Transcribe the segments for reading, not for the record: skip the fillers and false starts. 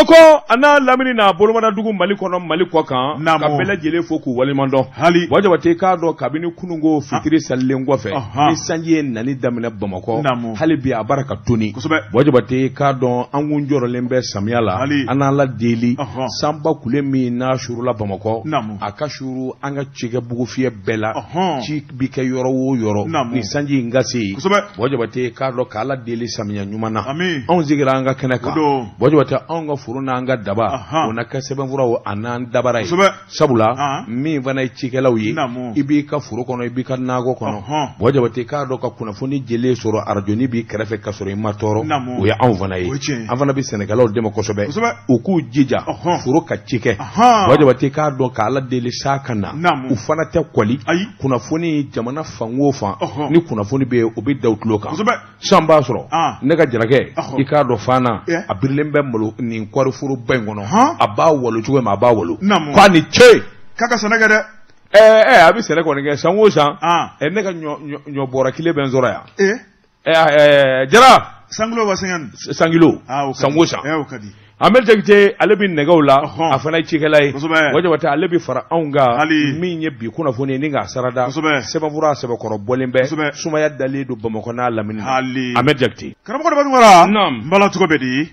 Bamakɔ a n'a lamini n'a bolomadadugu Mali kɔnɔ Mali kɔ kan Naamu. ka bɛɛ lajɛlen fo k'u waleɲuman dɔn Hali. Buwa Jabate k'a dɔn kabini kununko fitiri salilen kɔfɛ Ɔhɔn. ni sanji ye nali daminɛ Bamakɔ Naamu. hali bi a bara ka toni Kosɛbɛ. Buwa Jabate k'a dɔn an kun jɔrɔlen bɛ samiya la Hali. an n'Ala deli Ɔhɔn. sanba kule min n'a suurula Bamakɔ Naamu. a ka suuru an ka cikɛ bugufiyɛ bɛɛ la Ɔhɔn. ci bi kɛ yɔrɔ o yɔrɔ Naamu. ni sanji in ka se yen Kosɛbɛ. Buwa Jabate k'a dɔn k'Ala deli samiya ɲuman na Ami. anw sigira an ka kɛnɛ kan O don. Buwa Jabate anw ka foro n'an ka daba Ahan. o na kɛ sɛbɛnfuraw a n'an dabara ye Kosɛbɛ. sabula Ahan. min fana ye cikɛlaw ye Naamu. i b'i ka foro kɔnɔ i b'i ka nakɔ kɔnɔ Ɔhɔn. Buwa Jabate k'a dɔn ka kunnafoni jɛlen sɔrɔ arajoni b'i kɛrɛfɛ ka sɔrɔ i ma tɔɔrɔ Naamu. o ye anw fana ye O ye tiɲɛ ye. an fana bɛ sɛnɛkɛlaw dɛmɛ kosɛbɛ Kosɛbɛ. u k'u jija Ɔhɔn. foro ka ci kɛ Ahan. Buwa Jabate k'a dɔn k'Ala deli sa ka na Naamu. u fana tɛ kɔli Ayi. kunnafoni jamana fan o fan Ɔhɔn. ni kunnafoni bɛ yen o bɛ da u tulo kan Kosɛbɛ. san b'a sɔrɔ Ah. ne ka jarakɛ Ɔhɔ. i k'a dɔn fana Eh. a birilen bɛ malo nin kɔɔriforoba in kɔnɔ Han. a b'a walo cogo min a b'a walo Naamu. k'a ni ce K'a ka sɛnɛ kɛ dɛ. ɛɛ ɛɛ a bɛ sɛnɛ kɔni kɛ san o san Ah. ɛ ne ka ɲɔ ɲɔ ɲɔ bɔrɛ kelen bɛ n sɔrɔ yan Ee. ɛɛ ɛɛ jara Sankilo wa sɛgɛn. sankilo Ah, o ka di. san o san Eh, o ka di. Amadu Jakite ale bɛ nɛgɛw la Ɔhɔn. a fana ye cikɛla ye Kosɛbɛ. Buwa Jabate ale bɛ fara anw kan Hali. min ye bi kunnafoni ye ni k'a sarada Kosɛbɛ. sɛbɛnfura sɛbɛkɔrɔ bɔlen bɛ Kosɛbɛ. sumaya dalen don Bamakɔ n'a lamini na Hali. Amadu Jakite Karamɔgɔ Daba Tunkara. Naam. N bala cogo bɛ di?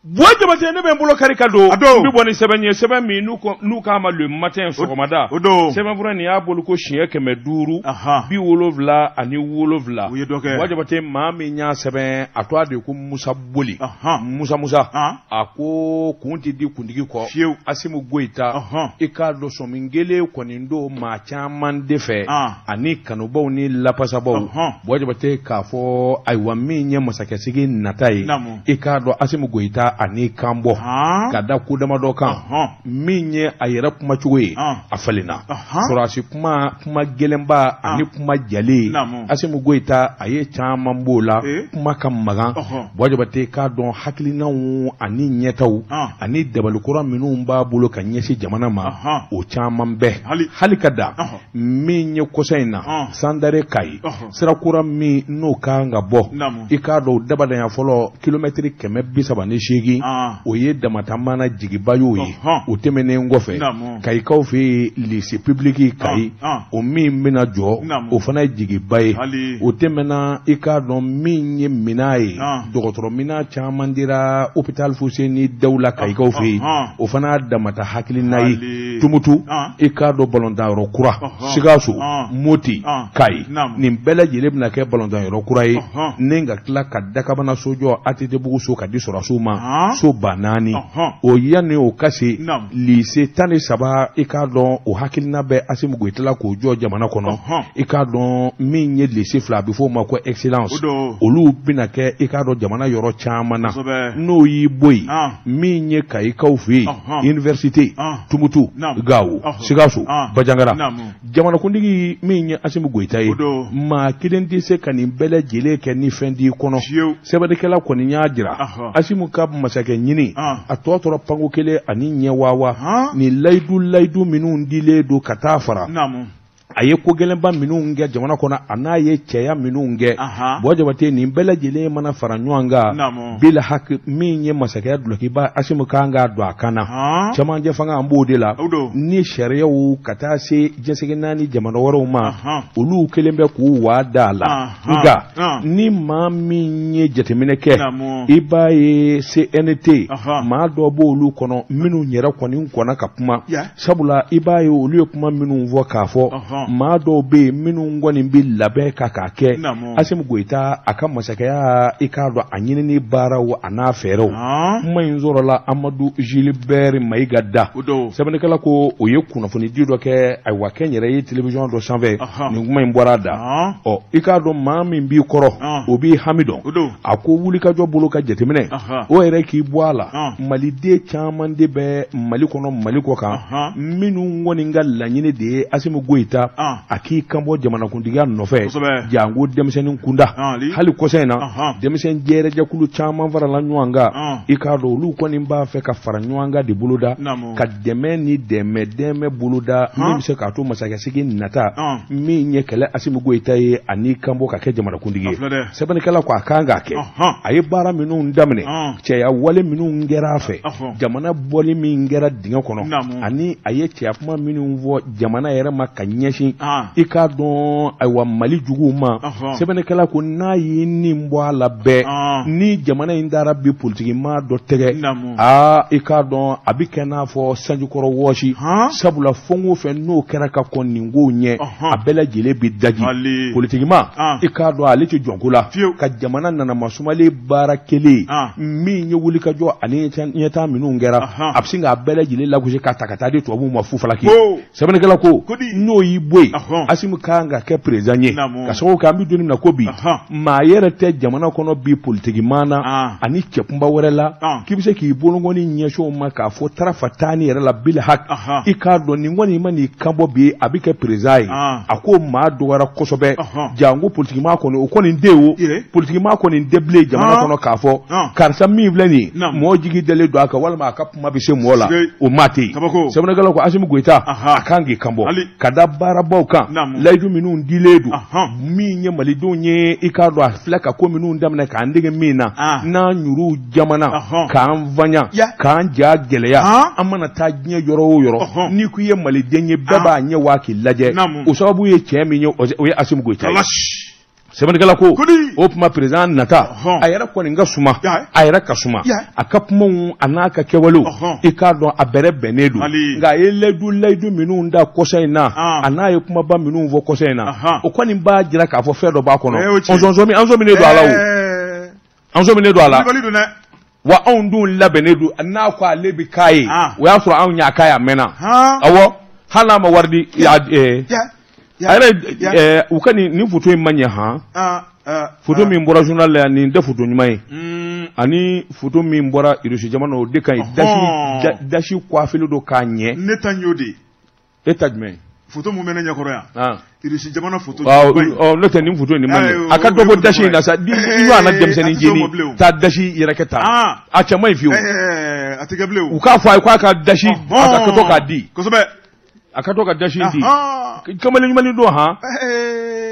Buwa Jabate ne bɛ n bolo kari ka don A don. n bɛ bɔ ni sɛbɛn ye sɛbɛn min n'u k'a ma le matin sɔgɔmada O don. sɛbɛnfura nin y'a bolo ko siɲɛ kɛmɛ duuru Ahan. bi wolonwula ani wolonwula U ye dɔ kɛ. Buwa Jabate maa min y'a sɛbɛn a tɔgɔ de ko Musa Boli Ahan. Musa Musa Ah. a ko kun tɛ di kuntigi kɔ Fiyewu. Asimu Goyita Ɔhɔn. i k'a dɔn sɔmi kelen kɔni don maa caman de fɛ Ah. ani kanubaw ni lapasabaw Ɔhɔn. Buwa Jabate k'a fɔ ayiwa min ye masakɛsigi nata ye Naamu. i k'a dɔn Asimu Goyita ani kan bɔ Han. ka da ko damadɔ kan Ɔhɔn. min ye a yɛrɛ kumacogo ye Ah. a falenna Ɔhɔn. sɔrɔdasi kuma kuma gɛlɛnba ani kuma jalen Naamu. Asimu Goyita a ye caman b'o la Eh. kuma ka magan Ɔhɔn. Buwa Jabate k'a dɔn hakilinaw ani ɲɛtaw Ah. ani dabalikura minnu b'a bolo ka ɲɛsin jamana ma Ɔhɔn. o caman bɛɛ Hali. hali ka da Ɔhɔn. min ye kɔsa in na Ah. Sandare Kayi Ɔhɔn. sirakura min n'o kan ka bɔ Naamu. i k'a dɔn dabadanya fɔlɔ kilomɛtiri 338 Ah. o ye damatamana jigiba y'o ye Ɔhɔn. o tɛmɛnen kɔfɛ Naamu. Kayikaw fɛ yen lycée public Kayi Ah, ah. o min bɛna jɔ Naamu. o fana ye jigiba ye Hali. o tɛmɛna i k'a dɔn min ye minan ye Ah. dɔgɔtɔrɔ minan caman dira hôpital Fuseni Dawu la Kayikaw fɛ yen Ɔhɔn. o fana y'a damata hakilina ye Hali. Tumutu Ah. i k'a dɔn balɔntanyɔrɔ kura Ɔhɔn. Sikaso Ah. Moti Ah. Kayi Naamu. nin bɛɛ lajɛlen bɛna kɛ balɔntanyɔrɔ kura ye Ɔhɔn. ni ka tila ka dakabana so jɔ ATT-bugu so ka di sɔrɔdasiw ma Ah. so 4000 Ɔhɔn. o yanni o ka se Naamu. lycée 13 i k'a dɔn o hakilina bɛ Asimu Goyita la k'o jɔ jamana kɔnɔ Ɔhɔn. i k'a dɔn min ye lycée 2 a bɛ f'o ma ko excellence O don. olu bɛna kɛ i k'a dɔn jamana yɔrɔ caman na Kosɛbɛ. n'o y'i bɔ yen Ah. min ye Kayikaw fɛ yen Ɔhɔn. université Ah. Tumutu Naamu. Gawo Ɔhɔn. Sikaso Ah. Banjagara Naamu. jamanakuntigi min ye Asimu Goyita ye O don. maa kelen tɛ se ka nin bɛɛ lajɛlen kɛ ni fɛn t'i kɔnɔ Fiyewu. sɛbɛnnikɛla kɔni y'a jira Ɔhɔn. Asimu ka masakɛ ɲini Ah. a tɔ tora panko kelen ani ɲɛ waawa Han. nin layidu layidu minnu dilen don ka taa fara Naamu. a ye ko gɛlɛnba minnu kɛ jamana kɔnɔ a n'a ye cɛya minnu kɛ Ahan. Buwa Jabate nin bɛɛ lajɛlen mana fara ɲɔgɔn kan Naamu. bila haki min ye masakɛya dulokiba Asimu kan k'a don a kan na Han. cɛmancɛ fanga an b'o de la O don. ni sariyaw ka taa se diɲɛsegi naani jamana wɛrɛw ma Ahan. olu kelen bɛ k'u waa da a la Ahan. nka Ah. ni maa min ye jateminɛ kɛ Naamu. i b'a ye CNT Ahan. maa dɔ b'olu kɔnɔ minnu yɛrɛ kɔni kɔnna ka kuma Ya. sabula i b'a ye olu ye kuma minnu fɔ k'a fɔ Ɔhɔn. maa dɔw bɛ yen minnu kɔni bɛ labɛn ka k'a kɛ Naamu. Asimu Goyita a ka masakɛya i k'a dɔn a ɲinini baaraw a n'a fɛɛrɛw Han. kuma in sɔrɔla Amadu Gilbert Mayiga da O don. sɛbɛnnikɛla ko o ye kunnafonidi dɔ kɛ ayiwa kɛnyɛrɛye télévision dɔ sanfɛ Ɔhɔn. nin kuma in bɔra a da Han. ɔ i k'a dɔn maa min b'i kɔrɔ Ah. o b'i hami dɔn O don. a ko wulikajɔ bolo ka jateminɛ Ɔhɔn. o yɛrɛ k'i bɔ a la Ah. maliden caman de bɛ Mali kɔnɔ Mali kɔ kan Ɔhɔn. minnu kɔni ka laɲini de ye Asimu Goyita A k'i kanbɔ jamanakuntigiya nɔfɛ, janko denmisɛnnin kunda. Hali kɔsa in na, denmisɛn jɛrɛjɛkulu caman farala ɲɔgɔn kan. I k'a dɔn, olu kɔni b'a fɛ ka fara ɲɔgɔn kan de boloda, ka dɛmɛ ni dɛmɛ boloda min bɛ se k'a to masakɛsigi nata min ye kɛlɛ Asimi Goyita ye ani kanbɔ ka kɛ jamanakuntigi ye. Sɛbɛnnikɛla ko a kan k'a kɛ. A ye baara minnu daminɛ, cɛya wale minnu kɛra a fɛ, jamana bɔli min kɛra dingɛ kɔnɔ, ani a ye cɛya kuma minnu fɔ jamana yɛrɛ ma ka ɲɛsin, i k'a dɔn, ayiwa, Mali juguw ma. Sɛbɛnnikɛla ko n'a y'i nin bɔ a la bɛɛ, ni jamana in taara bi politiki maa dɔ tɛgɛ, aa, i k'a dɔn, a bɛ kɛ n'a fɔ sanjikɔrɔ wɔsi, sabula fɛn o fɛn n'o kɛra ka kɔn nin kow ɲɛ, a bɛɛ lajɛlen bɛ daji. Politikima, i k'a dɔn, ale tɛ jɔnko la ka jamana nanama sumalen baara kelen min ye wulikajɔ ani ɲɛtaa minnu kɛra, a bɛ sin k'a bɛɛ lajɛlen lagosi k'a ta ka taa di tubabuw ma fufalaki. Sɛbɛnnikɛla ko n'o y'i bɔ yen, Asimi kan ka kɛ président ye, ka sababu kɛ an bɛ don min na ko bi, maa yɛrɛ tɛ jamana kɔnɔ bi politiki maa na ani cɛkunba wɛrɛ la k'i bɛ se k'i bolokɔni ɲɛsin o ma k'a fɔ tarafa taani yɛrɛ la bil hak. I k'a dɔn, nin kɔni ma n'i kan bɔ bi, a bɛ kɛ président ye. A ko maa dɔgɔyara kosɛbɛ, janko politiki maa kɔni, o kɔni tɛ o politiki maa kɔni tɛ bilen jamana kɔnɔ k'a fɔ karisa min filɛ nin ye, mɔgɔ jigi dalen don a kan walima a ka kuma bɛ se mɔgɔ la, o maa tɛ yen. Sɛbɛnnikɛla ko Asimi Goyita, a kan k'i kan bɔ ka da baarabaw kan, layidu minnu dilen don min ye malidenw ye. I k'a dɔn, a filɛ ka ko minnu daminɛ k'an dege min na, n'an ɲuru jamana k'an vaɲa k'an ja gɛlɛya, an mana taa diɲɛ yɔrɔ o yɔrɔ, n'i ko i ye maliden ye, bɛɛ b'a ɲɛ waa k'i lajɛ. O sababu ye cɛ min ye, o ye Asimi Goyita ye. Sɛbɛnnikɛla ko o tuma président nata, a yɛrɛ kɔni ka suma, a yɛrɛ ka suma, a ka kumaw a n'a ka kɛwalew, i k'a dɔn, a bɛrɛ bɛnnen don. Nka a ye layidu minnu da kɔsa in na, a n'a ye kumaba minnu fɔ kɔsa in na, o kɔni b'a jira k'a fɔ fɛn dɔ b'a kɔnɔ. An sɔminen don a la, o an sɔminen don a la wa. Anw dun labɛnnen don. N'a ko ale bɛ k'a ye, o y'a sɔrɔ anw y'a k'a ye a mɛnna. Awɔ, hali n'a ma wari di a yɛrɛ, u ka nin photo in ma ɲɛ han. Photo min bɔra journal la yan, nin tɛ photo ɲuman ye. Ani photo min bɔra Irisi jamana, o de ka ɲi. Dasi coiffé don k'a ɲɛ. Ne ta y'o de ye. E ta jumɛn? Photo mun bɛ ne ɲɛkɔrɔ yan, Irisi jamana photo. Ɔ, n'o tɛ, nin photo nin man ɲɛ. A ka dɔ bɔ dasi in na sa. Ni ɲɔgɔn na denmisɛnnin jeni taa dasi yɛrɛ kɛ tan, a cɛ man ɲi fiyewu. A tɛ kɛ bilen. U k'a fɔ a ye k'a ka dasi, a ka to k'a di. Kosɛbɛ. A ka to ka dasi di. Kamalen ɲuman don han.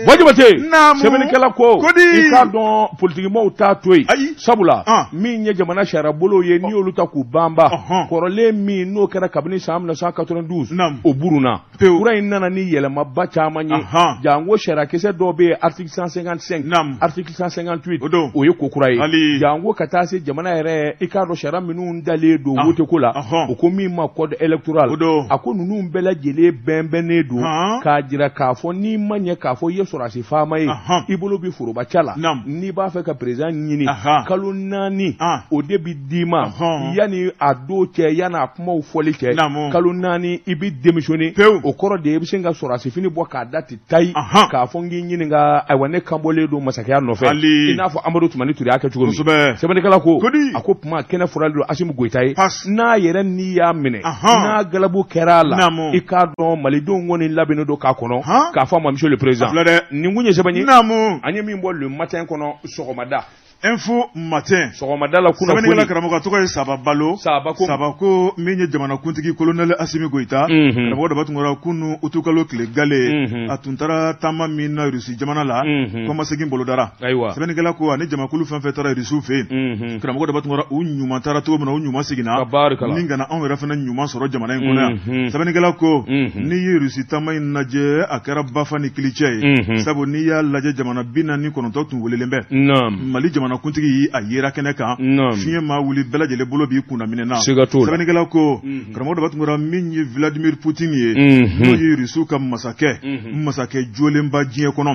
Bɔjabate, sɛbɛnnikɛla ko i k'a dɔn, politikimaaw t'a to yen, sabula min ye jamana sariya bolo ye, n'i y'olu ta k'u banba, kɔrɔlen min n'o kɛra kabini san 1992, o burunna. Kura in nana ni yɛlɛmaba caman ye, janko sariyakisɛ dɔw bɛ yen, article 155, article 158, o ye ko kura ye, janko ka taa se jamana yɛrɛ, i k'a dɔn, sariya minnu dalen don wote ko la, o ko min ma code électoral. A ko ninnu bɛɛ lajɛlen bɛnbɛnnen don k'a jira k'a fɔ n'i ma ɲɛ k'a fɔ i ye sɔrɔdasi faama ye, i bolo bɛ foroba ca la, n'i b'a fɛ ka président ɲini, kalo 4 o de bɛ d'i ma yanni a don cɛ, yanni a kumaw fɔli cɛ, kalo 4 i bɛ démissionner. O kɔrɔ de ye i bɛ se ka sɔrɔdasi fini bɔ k'a da ten tayi, k'a fɔ n k'i ɲininka, ayiwa, ne kanbɔlen don masakɛya nɔfɛ, i n'a fɔ Amadu Tumani Ture y'a kɛ cogo min. Sɛbɛnnikɛla ko a ko kuma kɛnɛ furalen don Asimi Goyita ye, n'a yɛrɛ n'i y'a minɛ, n'a galabu kɛra a la, i k'a dɔn, malidenw kɔni labɛnnen don k'a kɔnɔ k'a fɔ a ma monsieur le président. Nin kun ye sɛbɛn ye an ye min bɔ Le Matin kɔnɔ sɔgɔmada. Info Matin. Sɔgɔmada la kunnafoni. Sɛbɛnnikɛla karamɔgɔ tɔgɔ ye Saba Balo. Saba ko. Saba ko min ye jamanakuntigi colonel Asimi Goyita. Karamɔgɔ Daba Tunkara, kunu utukalo tile gale. A tun taara taama min na Rusi jamana la. Kɔmasegin bolodara. Ayiwa. Sɛbɛnnikɛla ko ani jamakulu fɛn fɛn taara Rusiw fɛ yen. Karamɔgɔ Daba Tunkara, u ɲuman taara cogo min na, u ɲuman seginna. Tabarikala. Ni kana anw yɛrɛ fana ɲuman sɔrɔ jamana in kɔnɔ yan. Sɛbɛnnikɛla ko n'i ye Rusi taama in lajɛ, a kɛra bafa ni kilicɛ ye. Sabu n'i y'a lajɛ, jamana 49 tun welelen bɛ. Mali jamanakuntigi a yera kɛnɛ kan. Fiɲɛ maa wuli, bɛɛ lajɛlen bolo b'i kunna minɛ na. Siga t'o la. Sɛbɛnnikɛla ko karamɔgɔ Daba Tunkara, min ye Vladimir Poutine ye, n'o ye Rusiw ka masakɛ, masakɛ jolenba diɲɛ kɔnɔ,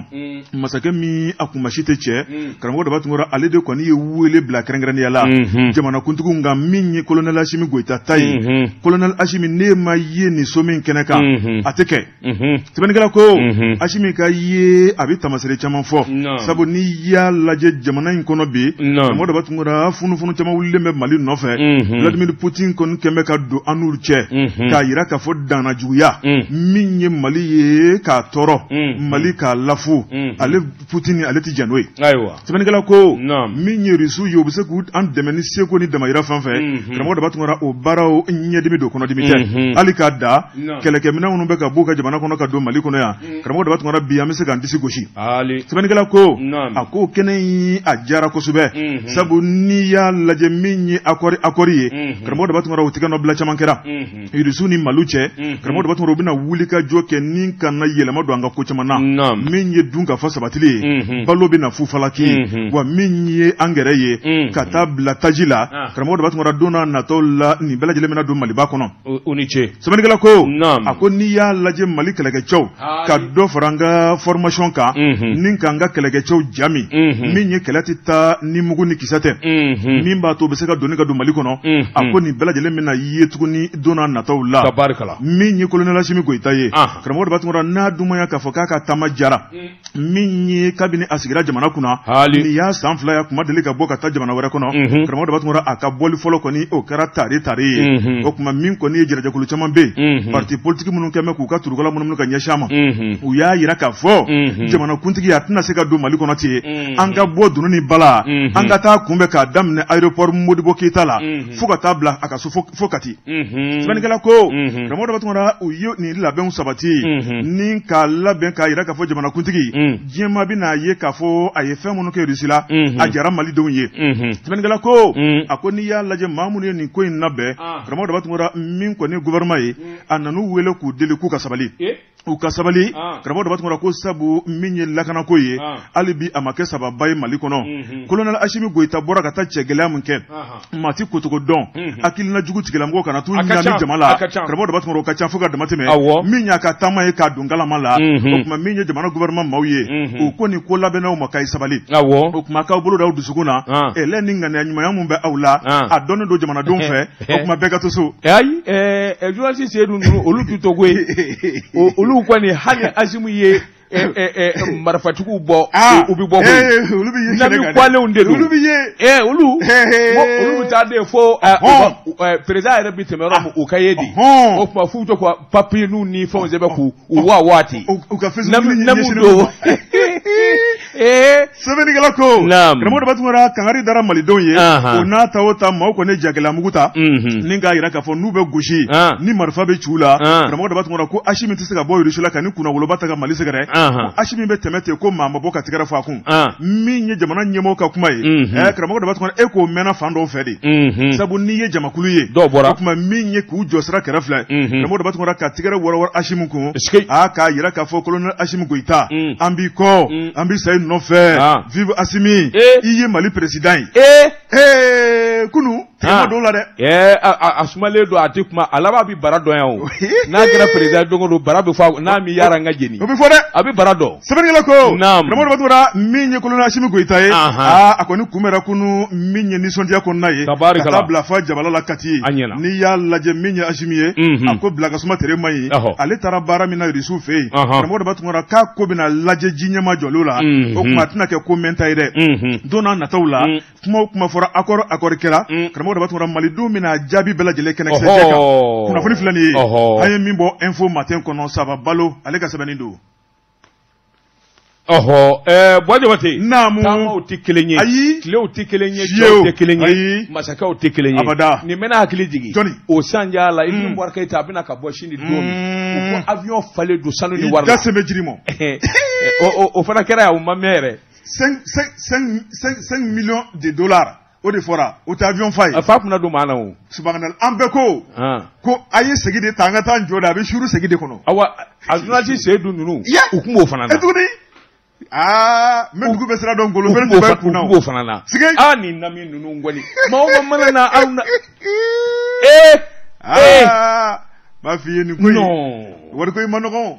masakɛ min a kunmasi tɛ cɛ, karamɔgɔ Daba Tunkara, ale de kɔni ye wele bila kɛrɛnkɛrɛnnenya la jamanakuntigiw nka min ye colonel Asimi Goyita ta ye. Colonel Asimi, ne ma ye nin so min kɛnɛ kan, a tɛ kɛ. Sɛbɛnnikɛla ko Asimi ka ye, a bɛ tamasere caman fɔ, sabu n'i y'a lajɛ jamana in kɔnɔ kɔnɔ bi, Karamɔgɔ Daba Tunkara, funufunu caman wulilen bɛ Mali nɔfɛ. Vladimir Poutine kɔni kɛn bɛ ka don an n'olu cɛ, k'a yira k'a fɔ danna juguya min ye Mali ye k'a tɔɔrɔ, Mali k'a lafu, ale Poutine ale tɛ jɛn n'o ye. Ayiwa, sɛbɛnnikɛla ko min ye Rusiw ye, u bɛ se k'u an dɛmɛ ni seko ni damayira fan fɛ. Karamɔgɔ Daba Tunkara, o baaraw ɲɛdimi don, kɔnɔdimi tɛ. Hali k'a da kɛlɛkɛminɛn minnu bɛ ka b'u ka jamana kɔnɔ ka don Mali kɔnɔ yan, Karamɔgɔ Daba Tunkara, bi an bɛ se k'an disi gosi. Sɛbɛnnikɛla ko a ko kɛnɛ in a diyara kosɛbɛ, sabu n'i y'a lajɛ min ye accord ye, Karamɔgɔ Daba Tunkara, o tigɛ nɔ bila caman kɛra Rusiw ni Mali cɛ. Karamɔgɔ Daba Tunkara, u bɛna wuli ka jɔ kɛ ni ka na yɛlɛma don an ka ko caman na. Min ye dun ka fɔ sabatili ye, balo bɛna fufalaki ye, wa min ye angɛrɛ ye ka taa bila taji la, Karamɔgɔ Daba Tunkara, don n'a nataw la nin bɛɛ lajɛlen bɛna don Maliba kɔnɔ. U ni ce. Sɛbɛnnikɛla ko a ko n'i y'a lajɛ Mali kɛlɛkɛcɛw ka dɔ fara an ka formation kan ni k'an ka kɛlɛkɛcɛw jami, min ye kɛlɛ tɛ taa ni mugu ni kisɛ tɛ, min b'a to u bɛ se ka donni ka don Mali kɔnɔ, a ko nin bɛɛ lajɛlen bɛna ye tuguni don n'a nataw la. Min ye colonel Asimi Goyita ye, Karamɔgɔ Daba Tunkara, n'a dumanya k'a fɔ k'a ka taama jara, min ye kabini a sigira jamana kunna nin y'a san 2 ya, kuma deli ka bɔ ka taa jamana wɛrɛ kɔnɔ. Karamɔgɔ Daba Tunkara, a ka bɔli fɔlɔ kɔni o kɛra tare tare ye. O tuma min kɔni ye jɛrɛjɛkulu caman bɛ yen, parti politique minnu kɛn bɛ k'u ka turukala munumunu ka ɲɛsin a ma, u y'a yira k'a fɔ jamanakuntigi a tɛna se ka don Mali kɔnɔ ten, an ka bɔ dunun ni bala, an ka taa kunbɛn k'a daminɛ aéroport Modibo Keyita la fo ka taa bila a ka so fo Kati. Sɛbɛnnikɛla ko Karamɔgɔ Daba Tunkara, u ye nin labɛnw sabati ni k'a labɛn k'a yira k'a fɔ jamanakuntigi diɲɛmaa bɛna ye k'a fɔ a ye fɛn minnu kɛ Russie la, a jara Malidenw ye. Sɛbɛnnikɛla ko a ko n'i y'a lajɛ maa minnu ye nin ko in labɛn, Karamɔgɔ Daba Tunkara, min kɔni ye gouvernement ye, a nan'u wele k'u deli k'u ka sabali, u ka sabali. Karamɔgɔ Daba Tunkara ko sabu min ye lakanako ye, hali bi a ma kɛ sababa ye Mali kɔnɔ. Colonel Asimi Goyita bɔra ka taa cɛ gɛlɛya min kɛ, maa ti kotogo dɔn, hakilina jugu tigilamɔgɔw kana t'u ɲami jama la. Karamɔgɔ Daba Tunkara, o ka ca fo ka dama tɛmɛ. Min y'a ka taama ye k'a don kalama la, o tuma min ye jamana gouvernement maaw ye, u ko nin ko labɛnnaw ma k'a ye sabali. O tuma k'aw bolo d'aw dusukun na, ɛlɛ ni ŋaniya ɲumanya mun bɛ aw la, a dɔnnen don jamanadenw fɛ. O tuma bɛɛ ka to so. Ayi, journaliste Seydou ninnu, olu t'u to koyi. Olu kɔni, hali Asimi ye marifatigiw bɔ, u bɛ bɔ koyi. Olu bɛ ye. Nami kwalenw de don. Olu bɛ ye. Olu bɛ taa de fo président yɛrɛ bɛ tɛmɛ yɔrɔ min, u ka ye de. O tuma f'u to ka papier n'u ni fɛnw sɛbɛn k'u wa waati. U ka Facebook ni ɲɛsinnen don. Sɛbɛnnikɛla ko Karamɔgɔ Daba Tunkara, kangari dara Malidenw ye, o n'a ta o ta maaw kɔni jagɛlɛyamugu ta ni k'a yira k'a fɔ n'u bɛ gosi ni marifa bɛ ci u la. Karamɔgɔ Daba Tunkara ko Asimi tɛ se ka bɔ Russie la ka ni kunnawoloba ta ka Mali sɛgɛrɛ, ko Asimi bɛ tɛmɛ ten ko maa ma bɔ ka tigɛrɛ fɔ a kun. Min ye jamana ɲɛmɔgɔw ka kuma ye, Karamɔgɔ Daba Tunkara, e k'o mɛnna fan dɔw fɛ de, sabu n'i ye jamakulu ye dɔw bɔra, o tuma min ye k'u jɔ sira kɛrɛ filɛ, Karamɔgɔ Daba Tunkara, ka tigɛrɛ wɔrɔ Asimi kun, a k'a yira k'a fɔ colonel Asimi Goyita, an b'i kɔ, an b'i sa i nɔfɛ, vive Asimi, i ye Mali président ye. Kunu tigɛma dɔw la dɛ. A sumalen don, a tɛ kuma, a laban bɛ bara dɔn yan o. N'a kɛra président don o don, bara bɛ fɔ n'a mi yaara n ka jeni. O bɛ fɔ dɛ. A bɛ bara dɔn. Sɛbɛnnikɛla ko Karamɔgɔ Daba Tunkara, min ye colonel Asimi Goyita ye, a kɔni kunbɛra kunu min ye nisɔndiya kɔnɔna ye, ka taa bila fa jabala la Kati. N'i y'a lajɛ min ye Asimi ye, a ko bila ka suma tere man ɲi, ale taara baara min na Rusiw fɛ yen, Karamɔgɔ Daba Tunkara, k'a ko bɛna lajɛ ji ɲɛma jɔliw la, o tuma a tɛna kɛ ko mɛnta ye dɛ. Don n'a nataw la, kuma o kuma fɔra, accord kɛra, Karamɔgɔ Daba Tunkara, Malidenw bɛna jaabi bɛɛ lajɛlen kɛnɛkisɛ jɛ kan. Kunnafoni filɛ nin ye, an ye min bɔ Info Matin kɔnɔ, Saba Balo ale ka sɛbɛnni don. Buwa Jabate. Naamu. Taamaw tɛ kelen ye. Ayi. Tilew tɛ kelen ye. Cɛw tɛ kelen ye. Masakɛw tɛ kelen ye. Abada. Nin bɛna hakili jigin. Jɔnni. O sanja la, Ibrahim Boubacar Keïta, a bɛna ka bɔ sini don min, u ko avion falen don sanu ni wari la. I da sen bɛ jiri ma. O fana kɛra yan, o ma mɛn yɛrɛ. 5 millions de dollars, o de fɔra, o tɛ avion fa ye. A fa kunna don maa na o. Subahana, an bɛɛ ko ko a ye segi de ta, an ka taa jɔ de, a bɛ suru segi de kɔnɔ. Awa, a journaliste Seydou ninnu, u kun b'o fana na. E tuguni. Aa, n bɛ dugu bɛ sira dɔn, ngolo fɛnɛ tun bɛ kunna. U b'o fana na. Sigi. Aa, nin nami ninnu kɔni. Maa o maa mana na aw na. Aa, n b'a f'i ye nin ko in. Non. Wariko in ma nɔgɔn.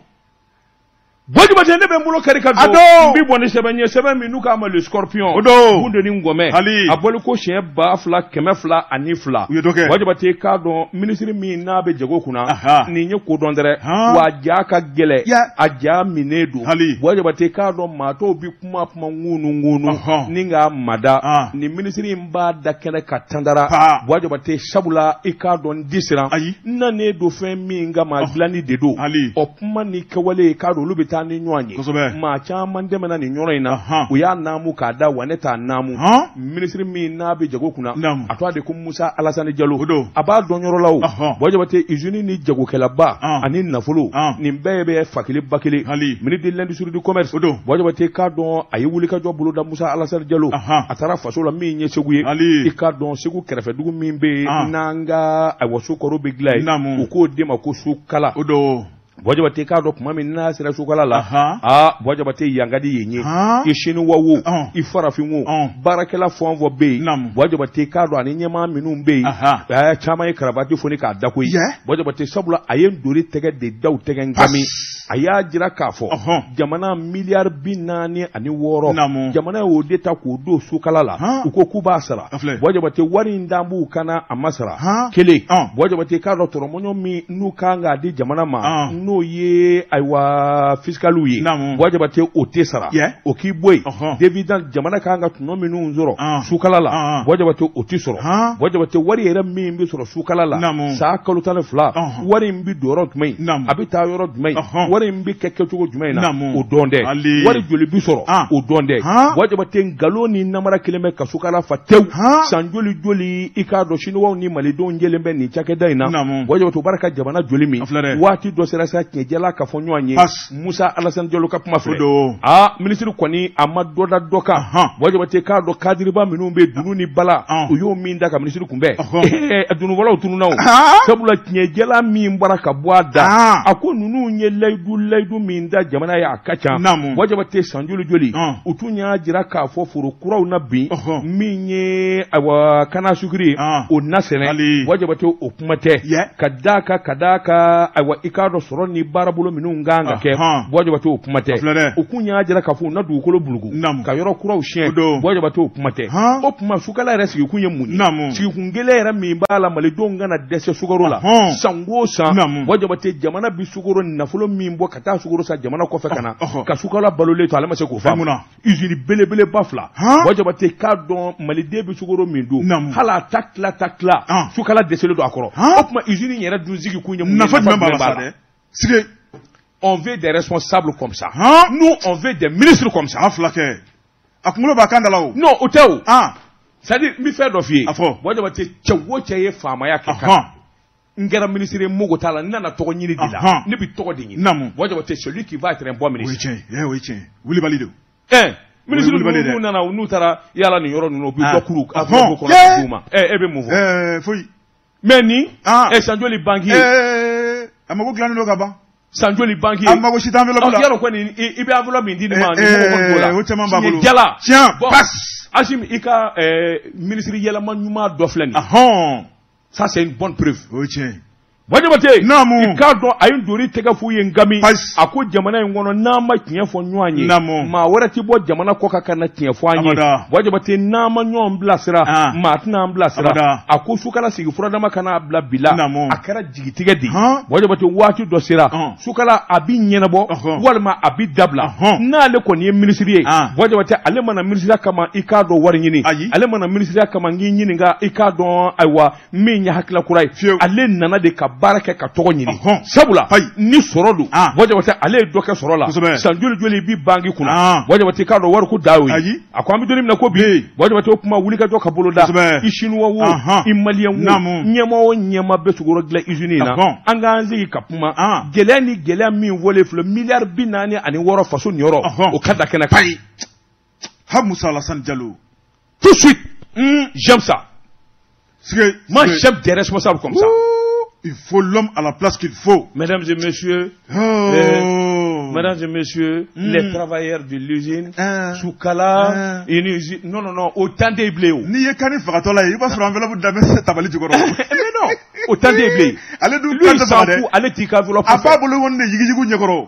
Buwa Jabate ne bɛ n bolo kari ka don n bɛ bɔ ni sɛbɛn ye sɛbɛn min n'u k'a ma le scorpion o don Bunde ni ngɔmɛ a bɔli ko siɲɛ 2202 u ye dɔ kɛ Buwa Jabate k'a dɔn minisiri min n'a bɛ jago kunna nin ye ko dɔn dɛrɛ wa a ja ka gɛlɛn a ja minnen don Buwa Jabate k'a dɔn maa tɔw bɛ kuma kuma ŋunu ŋunu ni k'a mada nin minisiri in b'a da kɛnɛ ka tandara Buwa Jabate sabula i k'a dɔn n ti siran n nanen don fɛn min kama dilanni de don ɔ kuma ni kɛwale k'a dɔn olu bɛ taa ni ɲɔgɔn ye maa caman dɛmɛna nin yɔrɔ in na u y'a naamu k'a da wa ne t'a naamu minisiri min n'a bɛ jago kunna a tɔgɔ de ko Musa Alasani Jalo a b'a dɔn yɔrɔ la o Buwa Jabate usine ni jagokɛlaba ani nafolo nin bɛɛ bɛ fa kelen ba kelen ministre de l'industrie du commerce Buwa Jabate k'a dɔn a ye wulikajɔ boloda Musa Alasani Jalo a taara faso la min ye Segu ye i k'a dɔn Segu kɛrɛfɛdugu min bɛ yen n'an ka ayiwa sukaro bɛ dilan yen u k'o de ma ko Sukala Buwa Jabate k'a dɔn tuma min n'a sera Sukala la aa Buwa Jabate yan ka di yen ye i siniwa wo i farafin wo baarakɛla fɛn o fɛn bɛ yen Buwa Jabate k'a dɔn ani ɲɛmaa minnu bɛ yen caman ye karavati foni k'a da koyi Buwa Jabate sabula a ye ntori tɛgɛ de da u tɛgɛ nkami a y'a jira k'a fɔ jamana miliyari 46 jamana y'o de ta k'o don Sukala la u ko k'u b'a sara Buwa Jabate wari in dan b'u kan na a ma sara kelen Buwa Jabate k'a dɔn tɔrɔmɔɲɔ min n'u kan k'a di jamana ma n'o ye ayiwa fisikaliw ye Buwa Jabate o tɛ sara o k'i bɔ yen dividende jamana kan ka tɔnɔ minnu sɔrɔ Sukala la Buwa Jabate o tɛ sɔrɔ Buwa Jabate wari yɛrɛ min bɛ sɔrɔ Sukala la san kalo 12 wari in bɛ don yɔrɔ jumɛn a bɛ taa yɔrɔ jumɛn wari in bɛ kɛ kɛcogo jumɛn na o dɔn tɛ wari joli bɛ sɔrɔ o dɔn tɛ Buwa Jabate nkalon ni namara kelen bɛ ka Sukala fa tewu san joli joli i k'a dɔn siniwaw ni malidenw jɛlen bɛ nin cakɛda in na Buwa Jabate u b'a ka jamana joli min waati dɔ sera sa tiɲɛjɛla ka fɔ ɲɔgɔn ye Musa Alasani Jalo ka kuma filɛ aa minisiri kɔni a ma dɔ da dɔ kan Buwa Jabate k'a dɔn kadiriba minnu bɛ dunun ni bala u y'o min da ka minisiri kunbɛn dununfɔlaw tununna o sabula tiɲɛjɛla min bɔra ka bɔ a da a ko ninnu ye layidu min da jamana ye a ka ca Buwa Jabate san joli joli u tun y'a jira k'a fɔ foro kuraw na bin min ye ayiwa canne à sucre ye o na sɛnɛ Buwa Jabate o kuma tɛ ka d'a kan ka d'a kan ayiwa i k'a dɔn sɔrɔ ni baarabolo minnu kan ka kɛ Buwa Jabate o kuma tɛ u kun y'a jira k'a fɔ u na dugukolo bulugu ka yɔrɔ kuraw siɲɛ Buwa Jabate o kuma tɛ o tuma Sukala yɛrɛ sigikun ye mun ye sigikun kelen yɛrɛ min b'a la malidenw kana dɛsɛ sukaro la san o san Buwa Jabate jamana bɛ sukaro nafolo min bɔ ka taa sukaro san jamana kɔfɛ ka na ka Sukala balolen to ale ma se k'o faamu usine belebeleba fila Buwa Jabate k'a dɔn maliden bɛ sukaro min dun hali a ta tila ta tila Sukala dɛsɛlen don a kɔrɔ o tuma usine yɛrɛ dun sigi kun ye mun ye nafa jumɛn b'a la dɛ sigi on veut des responsables comme ça nous on veut des ministres comme ça an fila kɛ a kunkolo b'a kan da la o non o tɛ o c'est à dire n bɛ fɛn dɔ f'i ye a fɔ Buwa Jabate cɛ o cɛ ye faamaya kɛ kan n kɛra ministre ye mogo t'a la n nana tɔgɔ ɲini de la ne bɛ tɔgɔ de ɲini Buwa Jabate celui qui va être un bon ministre o ye tiɲɛ ye o ye tiɲɛ wulibali don ministre ninnu nana n'u taara yala nin yɔrɔ ninnu u bɛ dɔ kuru a kɔnɔ ka d'u ma e bɛ mun fɔ foyi mais nin san joli banque ye a mago dilannen don ka ban san joli banque ye a mago si tɛ enveloppe la yarɔ kɔni i bɛ enveloppe min di nin ma nin mɔgɔ kɔni t'o la o caman b'a bolo jala tiɲɛ bas Asimi i ka ministre yɛlɛma ɲuman dɔ filɛ nin ye ça c'est une bonne preuve o ye tiɲɛ ye Buwa Jabate naamu i k'a dɔn a ye ntori tɛgɛ f'u ye nkami a ko jamana in kɔnɔ n'an ma tiɲɛ fɔ ɲɔgɔn ye naamu maa wɛrɛ tɛ bɔ jamana kɔ kan ka na tiɲɛ fɔ an ye Buwa Jabate n'an ma ɲɔgɔn bilasira maa tɛna an bilasira a ko Sukala sigi furadama kana bila bi la a kɛra jigitigɛ de ye Buwa Jabate waati dɔ sera Sukala a bi ɲɛnabɔ walima a bi dabila n'ale kɔni ye minisiri ye Buwa Jabate ale ma na minisiriya kama i k'a dɔn wari ɲini ale ma na minisiriya kama n k'i ɲininka i k'a dɔn ayiwa min ye hakilila kura ye ale nana de ka baara kɛ ka tɔgɔ ɲini sabula ni sɔrɔ don Buwa Jabate ale ye dɔ kɛ sɔrɔ la san joli joli bi banki kunna Buwa Jabate k'a dɔn wari ko da y'o ye a ko an bɛ don min na ko bi Buwa Jabate o kuma wulikajɔ ka bolo da i siniwa wo i maliyɛn wo ɲɛmaa o ɲɛmaa bɛ sukaro dilan usine in na an k'an sigi ka kuma gɛlɛya ni gɛlɛya min fɔlen filɛ miliyari 46 faso niyɔrɔ o ka da kɛnɛ kan ha Musa Alassane Diallo tout de suite j'aime ça. Moi, j'aime des responsables comme ça. Il faut l'homme à la place qu'il faut. Mesdames et messieurs, mesdames et messieurs, les travailleurs de l'usine, Soukala, une usine. Non, non, non, autant des blés. Ni ye kani fagatɔ la ye, i b'a sɔrɔ enveloppe da bɛ tabali jukɔrɔ. Mais non, autant des blés. Ale dun lui, il s'en fout, ale t'i ka enveloppe. A b'a bolo kɔni de yigiyigu ɲɛkɔrɔ.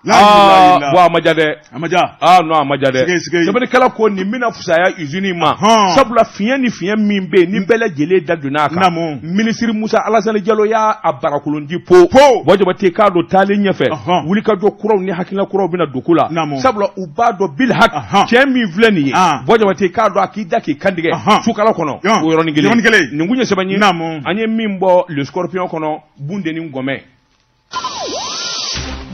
Bon, a ma diya dɛ. A ma diya. Ah non, a ma diya dɛ. Sɛbɛnnikɛla ko nin bɛna fisaya usine ma. Sabula fiɲɛ ni fiɲɛ min bɛ yen ni bɛɛ lajɛlen da donna a kan. Minisiri Musa Alasani Jalo y'a barakolon di po. Buwa Jabate k'a don taalen ɲɛfɛ. Wulikajɔ kuraw ni hakilina kuraw bɛna don ko la. Sabula u b'a dɔn bilhak cɛ min filɛ nin ye. Buwa Jabate k'a dɔn a k'i da k'i kantigɛ sukala kɔnɔ. O yɔrɔnin kelen. Nin kun ye sɛbɛn ye. An ye min bɔ Le Scorpion kɔnɔ Bundeni Gɔmɛ.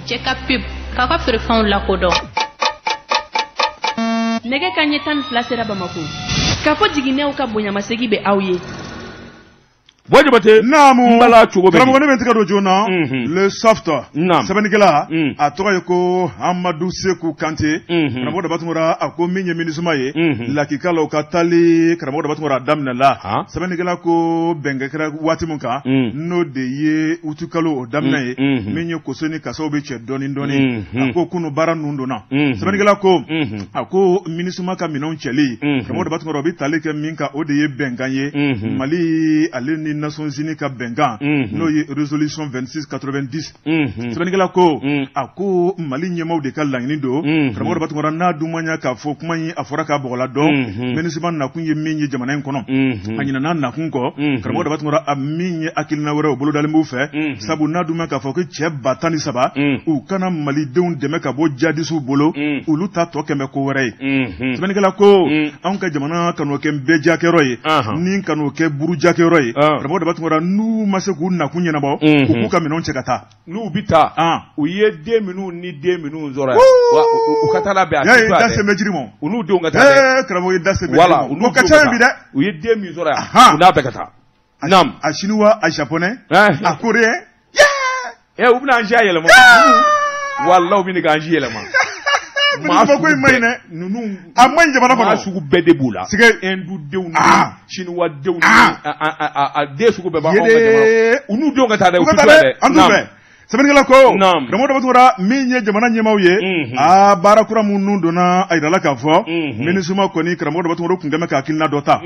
Jɛka pub k'aw ka feerefɛnw lakodɔn. Nɛgɛ ka ɲɛ 12 sera Bamako. K'a fɔ jiginɛw ka bonyamasegin bɛ aw ye. Buwa Jabate. Naamu. N bala cogo bɛ di? Karamɔgɔ ne bɛ n tɛgɛ don joona. Le soft. Naam. Sɛbɛnnikɛla. A tɔgɔ ye ko Amadu Seku Kante. Karamɔgɔ Daba Tunkara a ko min ye MINUSMA ye. Lakika la u ka taali karamɔgɔ Daba Tunkara a daminɛ la. Sɛbɛnnikɛla ko bɛnkɛ kɛra waati min kan. N'o de ye utukalo o daminɛ ye. Min ye koso ni kasaw bɛ cɛ dɔɔni dɔɔni. A ko kunu baara ninnu donna. Sɛbɛnnikɛla ko. A ko MINUSMA ka minɛnw cɛli. Karamɔgɔ Daba Tunkara o bɛ tali kɛ min kan o de ye bɛnkan ye. Mali ale ni Nations Unies ka bɛnkan n'o ye résolution 2690. Sɛbɛnnikɛla ko a ko Mali ɲɛmaaw de ka laɲini don. Karamɔgɔ Daba Tunkara n'a dun ma ɲɛ k'a fɔ kuma in a fɔra k'a bɔgɔla dɔn. MINUSMA nakun ye min ye jamana in kɔnɔ. A ɲinɛna nakun kɔ. Karamɔgɔ Daba Tunkara a min ye hakilina wɛrɛ o bolodalen b'u fɛ. Sabu n'a dun ma k'a fɔ ko cɛ 13,000 u kana malidenw dɛmɛ ka bɔ jadisiw bolo. Olu ta tɔ kɛmɛ ko wɛrɛ ye. Sɛbɛnnikɛla ko anw ka jamana kan'o kɛ bɛɛ jakɛyɔrɔ ye. Ni kan'o kɛ burujakɛyɔrɔ ye. Karamɔgɔ Daba Tunkara n'u ma se k'u nakun ɲɛnabɔ. U k'u ka minɛnw cɛ ka taa. N'u bɛ taa u ye den minnu ni den minnu sɔrɔ yan u ka taa labɛn a tɛ da sen bɛ jiri ma. U n'u denw ka taa dɛ. Karamɔgɔ i da sen bɛ jiri ma. Voilà, u n'u o ka ca bi dɛ. U ye den min sɔrɔ yan u n'a bɛɛ ka taa. Naam. A chinois, a japonais, a coréen. U bɛna an siya yɛlɛma. Walahi u bɛ k'an si yɛlɛma. Maa ko in ma ɲi dɛ. Ninnu a ma ɲi jamana kɔnɔ. Maa sugu bɛɛ de b'u la. Sige. Hindu denw ni chinois denw ni a den sugu bɛɛ b'anw ka jamana. U n'u denw ka taa dɛ. U ka taa dɛ. An t'u fɛ. Sɛbɛnnikɛla ko. Karamɔgɔ Daba Tunkara min ye jamana ɲɛmaaw ye. Aa baara kura minnu donna a yirala k'a fɔ. MINUSMA kɔni karamɔgɔ Daba Tunkara tun kɛn bɛ ka hakilina dɔ ta.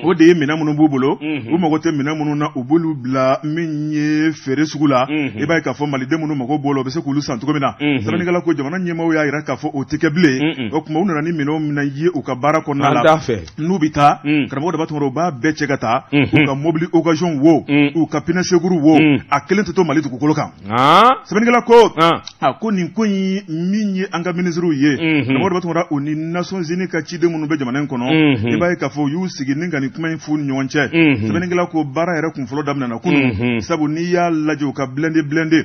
O de ye minɛn minnu b'u bolo. U mago tɛ minɛn minnu na u b'olu bila min ye feere sugu la. I b'a ye k'a fɔ maliden minnu mago b'o la u bɛ se k'olu san cogo min na. Sɛbɛnnikɛla ko jamana ɲɛmaaw y'a yira k'a fɔ o tɛ kɛ bilen. O tuma u nana ni minɛnw minɛn ye u ka baara kɔnɔna la. N'u bɛ taa. Karamɔgɔ Daba Tunkara u b'a bɛɛ cɛ ka taa. U ka mobili occasion wo. U ka pneu secours wo. A kelen tɛ to Mali dugukolo kan. Sɛbɛnnikɛla ko a ko nin ko in min ye an ka minisiriw ye. Karamɔgɔ Daba Tunkara u ni Nations Unies ka ciden minnu bɛ jamana in kɔnɔ. I b'a ye k'a fɔ u y'u sigi ni ka nin kuma in f'u ni ɲɔgɔn cɛ. Sɛbɛnnikɛla ko baara yɛrɛ kun fɔlɔ daminɛna kunun. Sabu n'i y'a lajɛ u ka blindé.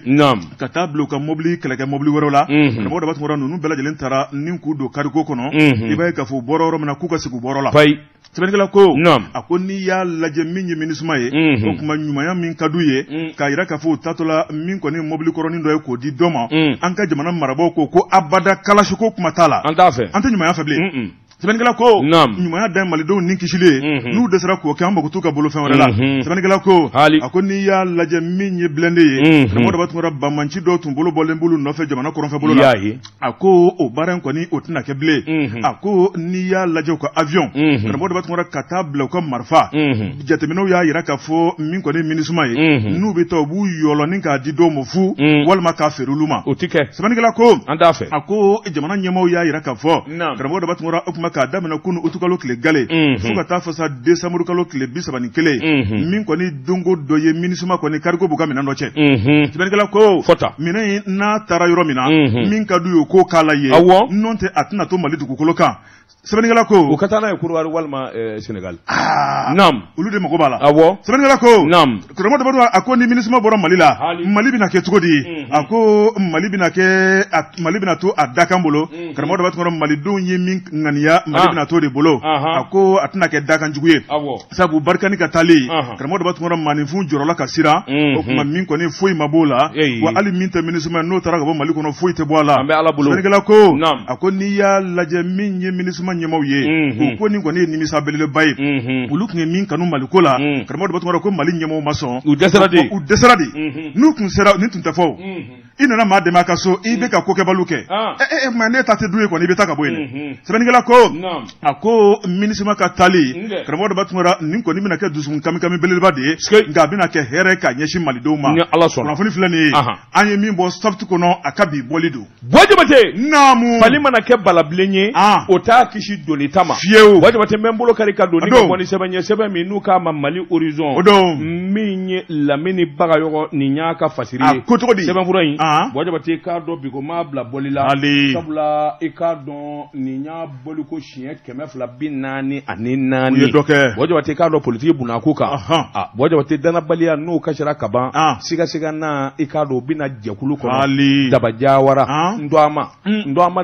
Ka taa bila u ka mobili kɛlɛkɛ mobili wɛrɛw la. Karamɔgɔ Daba Tunkara ninnu bɛɛ lajɛlen taara ni k'u don kariko kɔnɔ. I b'a ye k'a fɔ u bɔra yɔrɔ min na k'u ka segin u bɔrɔ la. Sɛbɛnnikɛla ko a ko n'i y'a lajɛ min ye MINUSMA ye. O tuma ɲumanya min ka d'u ye. K'a yira k'a fɔ u taatɔ la min kɔni mobili kɔrɔnin dɔ ye k'o di dɔ ma. An ka jamana marabaaw ko ko abada kalasiko kuma t'a la. An t'a fɛ. An tɛ ɲumanya fɛ bilen. Sɛbɛnnikɛla ko ɲumanya dan ye malidenw ni kisili ye. N'u dɛsɛra k'o kɛ an mago t'u ka bolofɛn wɛrɛ la. Sɛbɛnnikɛla ko a ko n'i y'a lajɛ min ye blindé ye. Karamɔgɔ Daba Tunkara banbanci dɔw tun bolo bɔlen b'olu nɔfɛ jamana kɔrɔnfɛ bolo la. A ko o baara in kɔni o tɛna kɛ bilen. A ko n'i y'a lajɛ u ka avion. Karamɔgɔ Daba Tunkara ka taa bila u ka marifa. Jateminɛw y'a yira k'a fɔ min kɔni MINUSMA ye. N'u bɛ taa u b'u yɔlɔ ni k'a di dɔw ma fu. Walima k'a feere olu ma. O tɛ kɛ. Sɛbɛnnikɛla ko. An t'a fɛ. A ko jamana ɲɛmaaw y'a yira k'a fɔ. Karamɔgɔ Daba Tunkara o tuma k'a daminɛ kunu utukalo tile gale. Fo ka taa fɔ sa décembre kalo tile 31. Min kɔni donko dɔ ye MINUSMA kɔni kariko b'u ka minɛn dɔ cɛ. Sɛbɛnnikɛla ko. Fɔta. Minɛn in n'a taara yɔrɔ min na. Min ka d'u ye u k'o k'a la yen. Awɔ. N'o tɛ a tɛna to Mali dugukolo kan. Sɛbɛnnikɛla ko. U ka taa n'a ye Korowari walima Sénégal. Naam. Olu de mago b'a la. Awɔ. Sɛbɛnnikɛla ko. Naam. Karamɔgɔ Daba Tunkara a ko ni MINUSMA bɔra Mali la. Mali bɛna kɛ cogo di? A ko Mali bɛna kɛ Mali bɛna to a dakan bolo. Karamɔgɔ Daba Tunkara malidenw ye min ŋaniya Mali bɛna to de bolo. A ko a tɛna kɛ dakan jugu ye. Awɔ. Sabu Barikani ka taalen. Karamɔgɔ Daba Tunkara maaninfin jɔrɔla ka siran. O tuma min kɔni foyi ma b'o la. Wa hali min tɛ MINUSMA n'o taara ka bɔ Mali kɔnɔ foyi tɛ bɔ a la. An bɛ Ala bolo. Sɛbɛnnikɛla ko. A ko n'i y'a lajɛ min ye MINUSMA ɲɛmaaw ye. U ko nin kɔni ye nimisa belebeleba ye. Olu tun ye min kanu Maliko la. Karamɔgɔ Daba Tunkara ko Mali ɲɛmaaw ma sɔn. U dɛsɛra de. U dɛsɛra de. N'u tun sera nin tun tɛ fɔ o. I nana maa dɛmɛ a ka so i bɛ ka kokɛbaliw kɛ. Mais ne ta tɛ du ye kɔni i bɛ taa ka bɔ yen dɛ. Sɛbɛnnikɛla ko. a ko MINUSMA ka taali karamɔgɔ Daba Tunkara nin kɔni bɛna kɛ dusukun kamikami belebeleba de ye nka a bɛna kɛ hɛrɛ ka ɲɛsin malidenw ma kunnafoni filɛ nin ye an ye min bɔ Soft kɔnɔ a ka bi bɔli don. Buwa Jabate naamu fali mana kɛ balabilen ye o t'a kisi donita ma fiyewu Buwa Jabate n bɛ n bolo kari ka don ni ka bɔ ni sɛbɛn ye sɛbɛn min n'u k'a ma Mali Horizon o don min ye Lamini Bagayɔgɔ nin y'a ka fasiri ye ko cogo di sɛbɛnfura in Buwa Jabate k'a dɔn bi ko m'a bila bɔli la sabula i k'a dɔn nin y'a bɔliko siɲɛ 244 u ye dɔ kɛ Buwa Jabate k'a dɔn politiki bunako kan a Buwa Jabate dannabaliya n'o kasira ka ban sigasiga na i k'a dɔn o bɛna jɛkulu kɔnɔ Daba Jawara N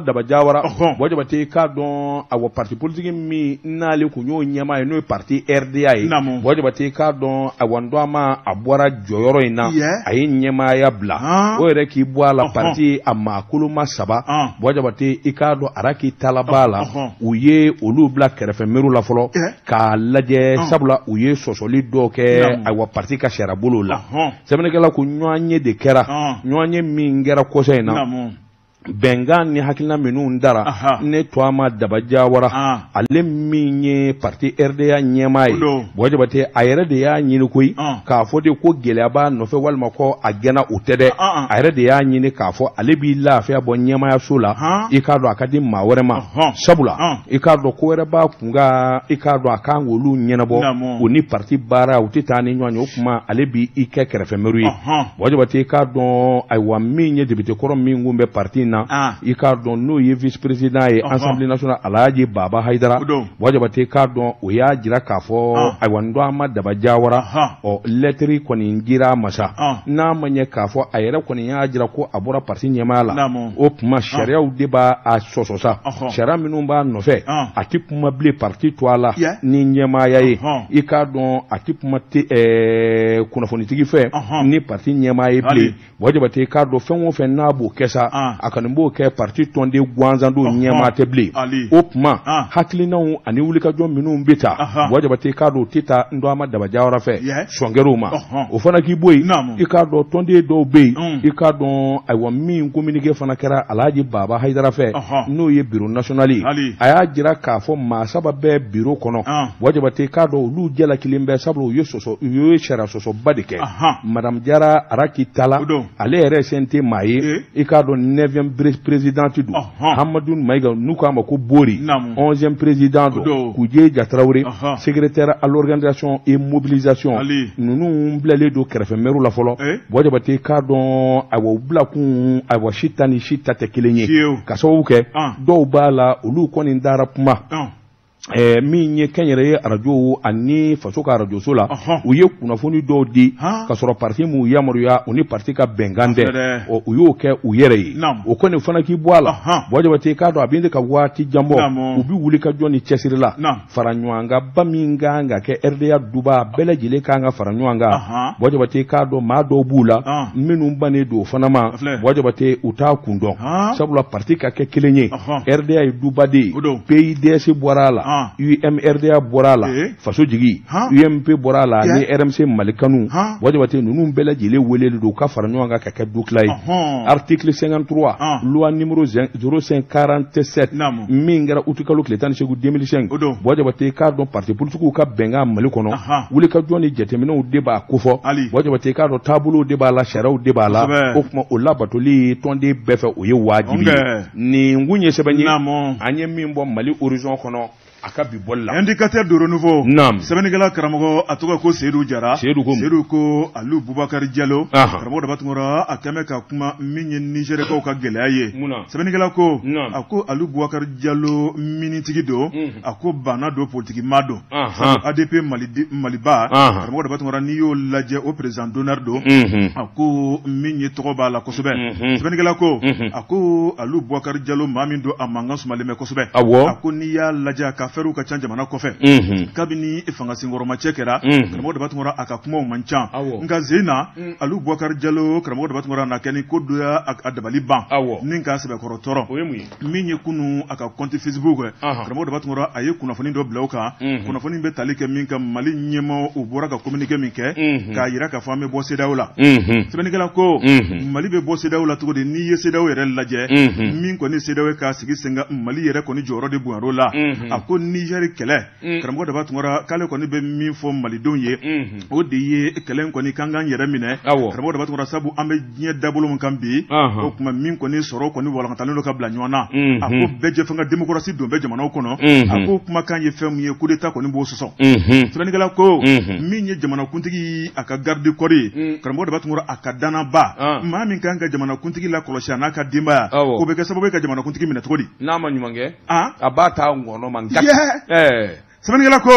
Daba Jawara Buwa Jabate i k'a dɔn awa parti politique min n'ale kun y'o ɲɛmaa ye n'o ye parti RDA ye Buwa Jabate i k'a dɔn awa N a bɔra jɔyɔrɔ in na a ye ɲɛmaaya bila o yɛrɛ k'i bɔ a la parti a maa koloma saba Buwa Jabate i k'a dɔn Araki Tala b'a la u ye olu bila kɛrɛfɛ miiriw la fɔlɔ k'a lajɛ sabula u ye sɔsɔli dɔw kɛ ayiwa parti ka sariyabolo la sɛbɛnnikɛla ko ɲɔgɔnye de kɛra ɲɔgɔnye min kɛra kɔsa in na bɛnkan ni hakilina minnu dara ne Tɔgɔma Daba Jawara ale min ye parti RDA ɲɛmaa ye Buwa Jabate a yɛrɛ de y'a ɲini koyi k'a fɔ de ko gɛlɛya b'a nɔfɛ walima ko a gɛnna o tɛ dɛ a yɛrɛ de y'a ɲini k'a fɔ ale b'i lafiya bɔ ɲɛmaayaso la i k'a dɔn a ka di maa wɛrɛ ma sabula i k'a dɔn ko wɛrɛ b'a kun kan i k'a dɔn a kan k'olu ɲɛnabɔ o ni parti baara u tɛ taa ni ɲɔgɔn ye o tuma ale b'i kɛ kɛrɛfɛmɛru ye Buwa Jabate i k'a dɔn ayiwa min ye député kɔrɔ min kun bɛ parti in na i k'a dɔn n'o ye vice président ye Assemblée nationale Alhaji Baba Hayidara Buwa Jabate i k'a dɔn o y'a jira k'a fɔ ayiwa N Daba Jawara ɔ lɛtiri kɔni dira a ma sa n'a ma ɲɛ k'a fɔ a yɛrɛ kɔni y'a jira ko a bɔra parti ɲɛmaaya la o tuma sariyaw de b'a sɔsɔ sa sariya minnu b'a nɔfɛ a tɛ kuma bilen parti tɔgɔ la ni ɲɛmaaya ye i k'a dɔn a tɛ kuma kunnafonitigi fɛ ni parti ɲɛmaa ye bilen Buwa Jabate i k'a dɔn fɛn o fɛn n'a b'o kɛ sa a kɔni b'o kɛ parti tɔnden gansan don ɲɛmaa tɛ bilen o tuma hakilinaw ani wulikajɔ minnu bɛ ta Buwa Jabate i k'a dɔn o tɛ taa N Daba Jawara fɛ sɔn kɛr'o ma o fana k'i bɔ yen i k'a dɔn tɔnden dɔw bɛ yen i k'a dɔn ayiwa min communiqué fana kɛra Alhaji Baba Hayidara fɛ n'o ye bureau national ye a y'a jira k'a fɔ maa saba bɛ bureau kɔnɔ Buwa Jabate i k'a dɔn olu jalakilen bɛ sabula u ye sɔsɔ u ye sariya sɔsɔba de kɛ madame Jara Araki Tala ale yɛrɛ CNT maa ye i k'a dɔn neuvième présidente don Hamadu Mayiga n'u k'a ma ko Bori onzième président don Kujeja Tarawele secrétaire à l'organisation et mobilisation ninnu bilalen don kɛrɛfɛ mɛriw la fɔlɔ Buwa Jabate i k'a dɔn ayiwa u bila kun ayiwa si ta ni si ta tɛ kelen ye ka sababu kɛ dɔw b'a la olu kɔni dara kuma min ye kɛnyɛrɛye arajo ani faso ka arajoso la u ye kunnafoni dɔw di ka sɔrɔ parti m'u yamaruya u ni parti ka bɛnkan tɛ u y'o kɛ u yɛrɛ ye o kɔni fana k'i bɔ a la Buwa Jabate i k'a dɔn a bɛ ka waati jan bɔ u bɛ wuli ka jɔ ni cɛsiri la fara ɲɔgɔnkanba min kan ka kɛ RDA duba bɛɛ lajɛlen kan ka fara ɲɔgɔn kan Buwa Jabate i k'a dɔn maa dɔw b'u la minnu bannen don o fana ma Buwa Jabate u t'a kun dɔn sabula parti ka kɛ kelen ye RDA ye duba de ye PIDS bɔra a la UMRDA bɔra a la faso jigi UMP bɔra a la ni RMC Mali kanu Buwa Jabate ninnu bɛɛ lajɛlen welelen don u ka fara ɲɔgɔn kan ka kɛ du kila ye article 53 loi numéro 0547 min kɛra utikalo tile 18 2005 Buwa Jabate k'a dɔn parti politikiw ka bɛnkan Mali kɔnɔ wulikajɔ ni jateminɛw de b'a kofɔ Buwa Jabate k'a dɔn taabolow de b'a la sariyaw de b'a la o tuma o labatoli tɔnden bɛɛ fɛ o ye wajibi ye nin kun ye sɛbɛn ye an ye min bɔ Mali Horizon kɔnɔ a ka bi bɔli la indicateur du renouveau sɛbɛnnikɛla karamɔgɔ a tɔgɔ ko Seyidu Jara Seyidu ko Alu Bubakari Jalo karamɔgɔ Daba Tunkara a kɛmɛ ka kuma min ye Nizɛrikaw ka gɛlɛya ye sɛbɛnnikɛla ko a ko Alu Bubakari Jalo minitigi don a ko banna don politiki maa don ADP Maliba karamɔgɔ Daba Tunkara n'i y'o lajɛ o président d'honneur don a ko min ye tɔgɔ b'a la kosɛbɛ sɛbɛnnikɛla ko a ko Alu Bubakari Jalo maa min don a mankan sumalen bɛ kosɛbɛ a ko n'i y'a lajɛ a ka affaires ka ca jamana kɔfɛ kabini fanga senkɔrɔmacɛ kɛra karamɔgɔ Daba Tunkara a ka kumaw man ca nka zen na Alu Bubakari Jalo karamɔgɔ Daba Tunkara na kɛ ni ko dɔ y'a dabali ban ni k'a sɛbɛkɔrɔ tɔɔrɔ min ye kunun a ka compte Facebook karamɔgɔ Daba Tunkara a ye kunnafoni dɔ bila o kan kunnafoni bɛ tali kɛ min kan Mali ɲɛmaa u bɔra ka communiqué min kɛ k'a jira k'a fɔ an bɛ bɔ CEDEAO la sɛbɛnnikɛla ko Mali bɛ bɔ CEDEAO la cogo di n'i ye CEDEAO yɛrɛ lajɛ min kɔni CEDEAO ye k'a sigi sen kan Mali yɛrɛ kɔni jɔyɔrɔ de bonyar'o la a ko Niger kɛlɛ karamɔgɔ Daba Tunkara k'ale kɔni bɛ min fɔ malidenw ye o de ye kɛlɛ in kɔni k'an k'an yɛrɛ minɛ karamɔgɔ Daba Tunkara sabu an bɛ diɲɛ dabolo min kan bi o tuma min kɔni sɔrɔ kɔni walankatalen don ka bila ɲɔgɔn na a ko bɛɛjɛfanga démocratie don bɛ jamanaw kɔnɔ a ko kumakan ye fɛn min ye coup d'état kɔni b'o sɔsɔ sɛbɛnnikɛla ko min ye jamanakuntigi a ka garde du corps ye karamɔgɔ Daba Tunkara a ka dannaba maa min kan ka jamanakuntigi lakɔlɔsi a n'a ka denbaya o bɛ kɛ sababu ye ka jamanakuntigi minɛ cogo di n'a ma ɲuman kɛ a b'a ta ngɔnɔ ma sɛbɛnnikɛla ko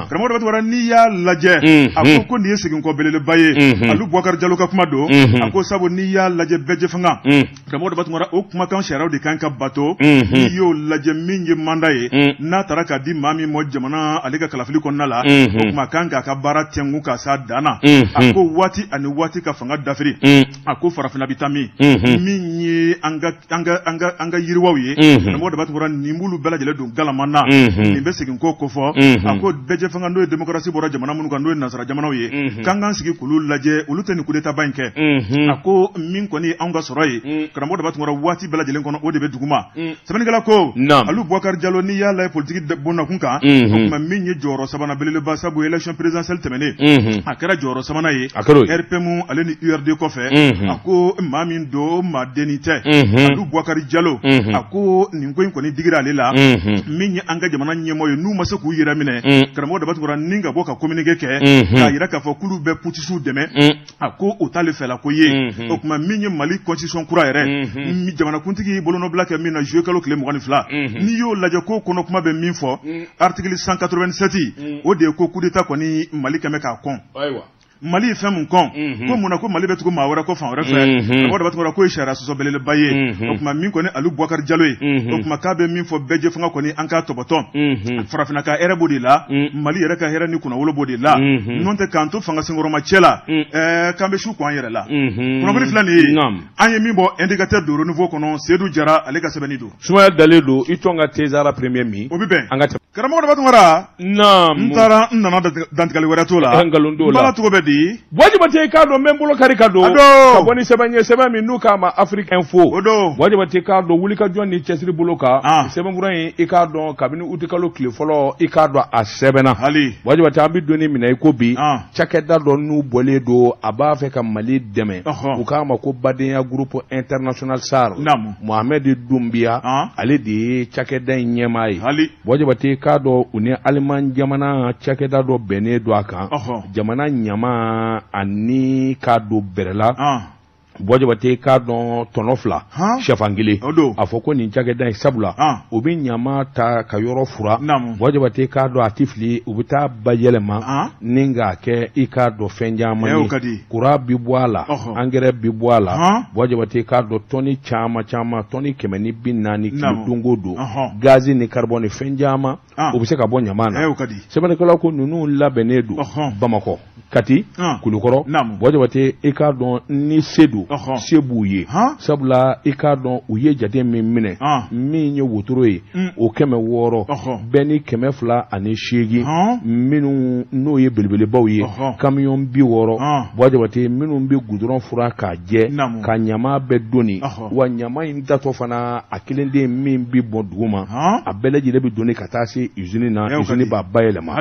karamɔgɔ Daba Tunkara n'i y'a lajɛ a ko ko nin ye seginkɔ belebeleba ye Alu Bubakari Jalo ka kuma don a ko sabu n'i y'a lajɛ bɛɛjɛfanga karamɔgɔ Daba Tunkara o kumakan sariyaw de kan ka bato n'i y'o lajɛ min ye mandat ye n'a taara k'a di maa min ma jamana ale ka kalafili kɔnɔna la o tuma kan k'a ka baara tɛnku ka s'a dan na a ko waati ani waati ka fanga dafiri a ko farafinna bɛ taa min min ye an ka yiriwaw ye karamɔgɔ Daba Tunkara nin b'olu bɛɛ lajɛlen don galama na nin bɛ segin ko kofɔ a ko bɛɛjɛfanga n'o ye démocratie bɔra jamana minnu kan n'o ye nansara jamanaw ye k'an k'an sigi k'olu lajɛ olu tɛ nin coup d'état ba in kɛ a ko min kɔni ye anw ka sɔrɔ ye karamɔgɔ Daba Tunkara waati bɛɛ lajɛlen kɔnɔ o de bɛ duguma sɛbɛnnikɛla ko Alu Bubakari Jalo n'i y'a lajɛ politiki bonnakun kan o tuma min ye jɔyɔrɔ sabanan belebeleba sabu élection présidentielle tɛmɛnen a kɛra jɔyɔrɔ sabanan ye RPM ale ni URD kɔfɛ a ko maa min don maa dennin tɛ Alu Bubakari Jalo a ko nin ko in kɔni digira ale la min ye an ka jamana ɲɛmɔgɔ ye n'u ma se k'u yɛrɛ minɛ karamɔgɔ Daba Tunkara ni ka bɔ ka communiqué kɛ k'a jira k'a fɔ k'olu bɛ putschistes dɛmɛ a ko o t'ale fɛla ko ye o tuma min ye Mali constitution kura yɛrɛ jamanakuntigi bolonɔbila kɛ min na juillet kalo tile 22 n'i y'o lajɛ k'o kɔnɔ kuma bɛ min fɔ article 187 o de ye ko coup d'état kɔni Mali kɛmɛ k'a kɔn Mali ye fɛn mun kɔn ko mun na ko Mali bɛ tugu maa wɛrɛ kɔ fan wɛrɛ fɛ karamɔgɔ Daba Tunkara k'o ye sariya sɔsɔ belebeleba ye o tuma min kɔni Alu Bubakari Jalo ye o tuma k'a bɛ min fɔ bɛɛjɛfanga kɔni an k'a tɔbɔtɔ farafinna ka hɛrɛ b'o de la Mali yɛrɛ ka hɛrɛ ni kunnawolo b'o de la n'o tɛ k'an to fanga senkɔrɔmacɛ la k'an bɛ su ko an yɛrɛ la kunnafoni filɛ nin ye an ye min bɔ indicateur du renouveau kɔnɔ Seydou Jara ale ka sɛbɛnni don Sumaya dalen don i tɔn ka Tezara premier min o bɛ bɛn an ka tɛmɛ karamɔgɔ Daba Tunkara naamu n taara n nana dantigɛli wɛrɛ t'o la nkalon t'o la baara cogo bɛ di Buwa Jabate i k'a dɔn n bɛ n bolo kari ka don ka bɔ ni sɛbɛn ye sɛbɛn min n'u k'a ma Afrique Info o don Buwa Jabate i k'a dɔn wulikajɔ ni cɛsiri bolo kan sɛbɛnfura in i k'a dɔn kabini utikalo tile fɔlɔ i k'a dɔn a sɛbɛnna hali Buwa Jabate an bɛ don min na i ko bi cakɛda dɔ n'u bɔlen don a b'a fɛ ka Mali dɛmɛ u k'a ma ko badenya groupe international SARL Mohamed Doumbia ale de ye cakɛda in ɲɛmaa ye hali Buwa Jabate k'a dɔn u ni Aliman jamana cakɛda dɔ bɛnnen don a kan jamana ɲama ani k'a don bɛrɛ la Buwa Jabate k'a dɔn tɔnɔ fila shɛfan kelen a fɔ ko nin cakɛda in sabula u bɛ ɲama ta ka yɔrɔ furan Buwa Jabate k'a dɔn a tɛ fili u bɛ taa bayɛlɛma ni k'a kɛ i k'a dɔn fɛn caman ye kuran bɛ bɔ a la angɛrɛ bɛ bɔ a la Buwa Jabate k'a dɔn tɔni caman caman tɔni 140 kilo don o don gazi ni karibɔni fɛn caman o bɛ se ka bɔ ɲama na sɛbɛnnikɛla ko ninnu labɛnnen don Bamakɔ Kati Kulukɔrɔ Buwa Jabate i k'a dɔn ni se don se b'u ye sabula i k'a dɔn u ye jate min minɛ min ye wotoro ye o 600 bɛɛ ni 208 minnu n'o ye belebelebaw ye kamiyɔn 60 Buwa Jabate minnu bɛ gudɔrɔn furan k'a jɛ ka ɲama bɛɛ doni wa ɲama in datɔ fana a kelen den min bɛ bɔn dugu ma a bɛɛ lajɛlen bɛ doni ka taa se usine na usine b'a bayɛlɛma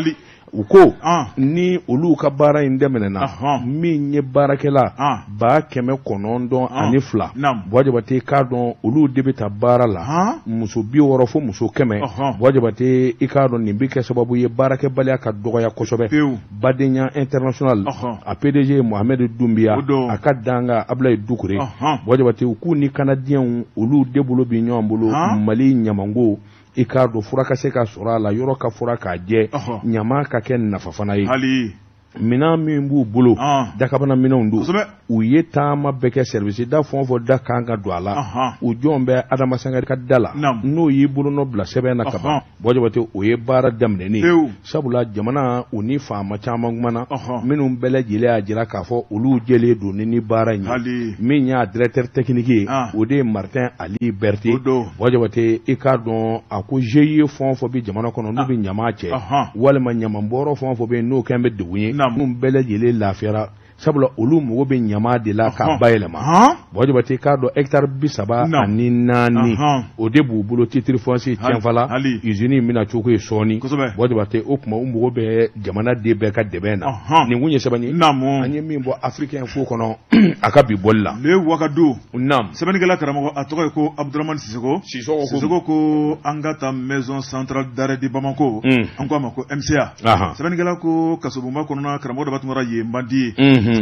u ko ni olu ka baara in daminɛna min ye baarakɛla 902 Buwa Jabate k'a dɔn olu de bɛ taa baara la muso 60 fo muso 100 Buwa Jabate i k'a dɔn nin bɛ kɛ sababu ye baarakɛbaliya ka dɔgɔya kosɛbɛ Badenya International a PDG Mohamed Doumbia a ka dankan Abulayi Dukure Buwa Jabate u k'u ni Canadiens olu de bolo bɛ ɲɔgɔn bolo Mali ɲamanko i k'a dɔn fura ka se ka sɔrɔ a la yɔrɔ ka furan k'a jɛ ɲama ka kɛ nafa fana ye. Hali. Minɛn min b'u bolo dakabana minɛnw don, u ye taama bɛɛ kɛ service da fɛn o fɛn da kan ka don a la, u jɔn bɛ Adama Sangare ka da la, n'o y'i bolonɔ bila sɛbɛn na ka ban. Buwa Jabate, o ye baara daminɛnen ye, sabula jamana u ni faama caman kumana, minnu bɛɛ lajɛlen y'a jira k'a fɔ olu jɛlen don ni baara in ye. Min y'a directeur technique ye, o de ye Martin Ali Berthe. Buwa Jabate, i k'a dɔn a ko GIE fɛn o fɛn bɛ jamana kɔnɔ n'u bɛ ɲama cɛ, walima ɲamanbɔrɔ fɛn o fɛn bɛ yen n'o kɛn bɛ degun ye, minnu bɛɛ lajɛlen lafiyara, sabula olu mago bɛ ɲama de la k'a bayɛlɛma. Buwa Jabate, k'a dɔn hectare 34 o de b'u bolo titre foncier Tienfala, usine in bɛna cogo ye sɔɔni. Buwa Jabate, o tuma u mago bɛ jamana den bɛɛ ka dɛmɛ na. Nin kun ye sɛbɛn ye an ye min bɔ Afrique Info kɔnɔ a ka bi bɔli la. Le Wagadu. Naam. Sɛbɛnnikɛla karamɔgɔ, a tɔgɔ ye ko Abdramane Sisoko. Sisoko Sisoko ko an ka taa Maison Centrale d'Arrêt de Bamako, an ko a ma ko MCA. Sɛbɛnnikɛla ko kasobonba kɔnɔna, karamɔgɔ Daba Tunkara, yen man di,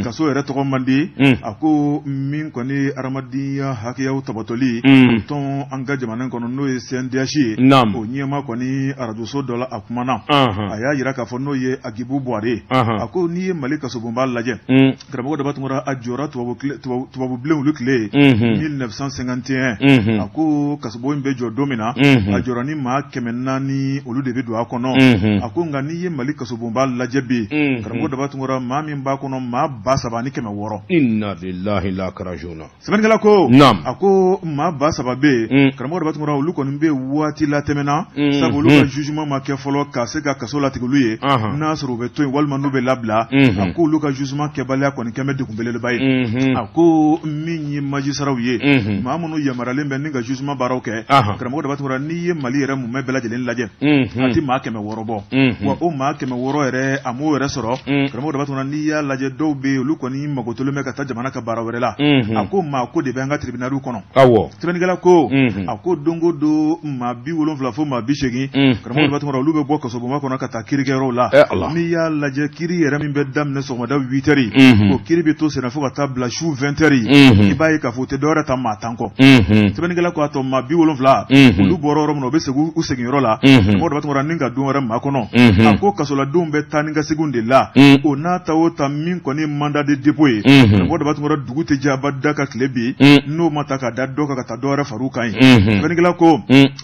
kaso yɛrɛ tɔgɔ man di. A ko min kɔni ye hadamadenya hakɛyaw tɔpɔtɔli tɔn an ka jamana kɔnɔ, n'o ye CNDH ye, o ɲɛmaa kɔni arajoso dɔ la, a kumana, a y'a jira k'a fɔ n'o ye Agibu Buware, a ko n'i ye Mali kasobonba lajɛ, karamɔgɔ Daba Tunkara, a jɔra tubabu bilen olu tile 1951. A ko kasobon in bɛ jɔ don min na, a jɔra ni maa 400, olu de bɛ don a kɔnɔ. A ko nka n'i ye Mali kasobonba lajɛ bi, karamɔgɔ Daba Tunkara, maa min b'a kɔnɔ, maa 3600. Inna lillahi la karajuna. Sɛbɛnnikɛla ko a ko maa 3000 bɛ yen, karamɔgɔ Daba Tunkara, olu kɔni bɛ waati latɛmɛna, sabu olu ka jugement ma kɛ fɔlɔ ka se ka kaso latigɛ olu ye, n'a sɔrɔ u bɛ to yen walima n'u bɛ labila. A ko olu ka jugement kɛbaliya kɔni kɛn bɛ degun belebeleba ye. A ko min ye magistratw ye, maa minnu yamaruyalen bɛ ni ka jugement baaraw kɛ, karamɔgɔ Daba Tunkara, n'i ye Mali yɛrɛ mumɛ bɛɛ lajɛlen lajɛ, a tɛ maa 600 bɔ. Wa o maa 600 yɛrɛ, a m'o yɛrɛ sɔrɔ. Karamɔgɔ Daba Tunkara, n'i y'a lajɛ, dɔw bɛ yen, olu kɔni magotolen bɛ ka taa jamana ka baara wɛrɛ la. A ko maa ko de bɛ an ka tribunaliw kɔnɔ. Sɛbɛnnikɛla ko a ko don o don, maa 70 fo maa 80, karamɔgɔ Daba Tunkara, olu bɛ bɔ kasobonba kɔnɔ ka taa kiirikɛyɔrɔw la. N'i y'a lajɛ, kiiri yɛrɛ min bɛ daminɛ sɔgɔmada 8 heures, o kiiri bɛ to senna fo ka taa bila su 20 heures. I b'a ye k'a fɔ o tɛ dɔwɛrɛ ta maa 10 kɔ. Sɛbɛnnikɛla ko a tɔ maa 70, olu bɔra yɔrɔ min na, u bɛ segin u seginyɔrɔ la, karamɔgɔ Daba Tunkara, ni ka don wɛrɛ makɔnɔ. A ko kasoladenw bɛ taa ni ka seginw de la. O n'a ta o ta, min kɔni mandat de dépôt ye, karamɔgɔ Daba Tunkara, dugu tɛ jɛ abada ka tile bin n'o ma ta ka da dɔ kan ka taa dɔ wɛrɛ far'u kan ye. Sɛbɛnnikɛla ko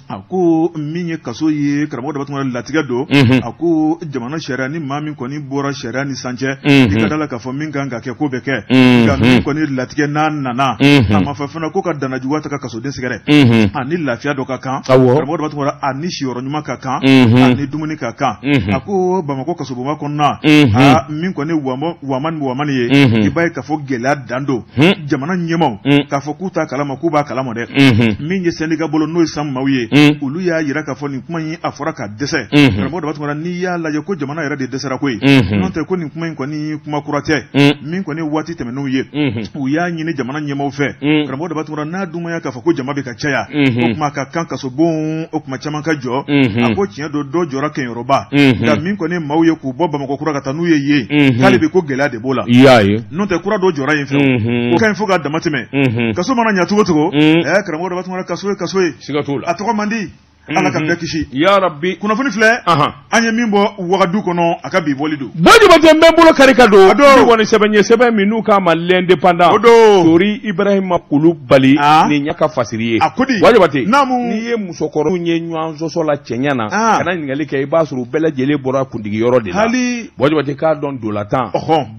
a ko min ye kaso ye, karamɔgɔ Daba Tunkara, latigɛ don. A ko jamana sariya, ni maa min kɔni bɔra sariya ni san cɛ, i ka da la k'a fɔ min kan ka kɛ, k'o bɛ kɛ. Nka min kɔni latigɛ n'a nana, a ma fɔ fana ko ka danajuguya ta ka kasoden sɛgɛrɛ. A ni lafiya dɔ ka kan, karamɔgɔ Daba Tunkara, a ni siyɔrɔ ɲuman ka kan, a ni dumuni ka kan. A ko Bamakɔ kasobonba kɔnɔna, aa, min kɔni wamani wamani ye, i b'a ye k'a fɔ gɛlɛya dan don. Jamana ɲɛmaaw k'a fɔ k'u t'a kalama, k'u b'a kalama dɛ. Min ye syndicat bolo, n'o ye SAMAw ye, olu y'a jira k'a fɔ nin kuma in, a fɔra ka dɛsɛ. Karamɔgɔ Daba Tunkara, n'i y'a lajɛ, ko jamana yɛrɛ de dɛsɛra koyi. N'o tɛ, ko nin kuma in kɔni kuma kura tɛ. Min kɔni waati tɛmɛnenw ye, u y'a ɲini jamana ɲɛmaaw fɛ, karamɔgɔ Daba Tunkara, n'a dumaya k'a fɔ ko jama bɛ ka caya, o tuma ka kan kasobon o tuma caman ka jɔ. A ko tiɲɛ don, dɔ jɔra Kɛɲɛrɔba, nka min kɔni maaw ye k'u bɔ Bamakɔ kura ka taa n'u ye yen, k'ale bɛ ko gɛlɛya de b'o la. N'o tɛ, kura dɔ jɔra yen fɛ, o ka ɲi fo ka dama tɛmɛ. Kaso mana ɲɛ cogo o cogo, karamɔgɔ Daba Tunkara, kaso ye kaso ye, siga t'o la, a tɔgɔ man di. Ala ka bɛɛ kisi. Ya rabbi. Kunnafoni filɛ an ye min bɔ Wagadu kɔnɔ, a ka bi bɔli don. Buwa Jabate, n bɛ bolo kari ka don ni kɔni sɛbɛn ye, sɛbɛn min n'u k'a ma L'Indépendant. O don. Tori Ibrahima Kulubali nin y'a ka fasiri ye. A ko di? Buwa Jabate, naamu, n'i ye musokɔrɔw ye ɲɔgɔn sɔsɔ la cɛɲa na, kana ɲininkali kɛ, i b'a sɔrɔ u bɛɛ lajɛlen bɔra kuntigi yɔrɔ de la. Hali. Buwa Jabate, k'a dɔn ntolatan,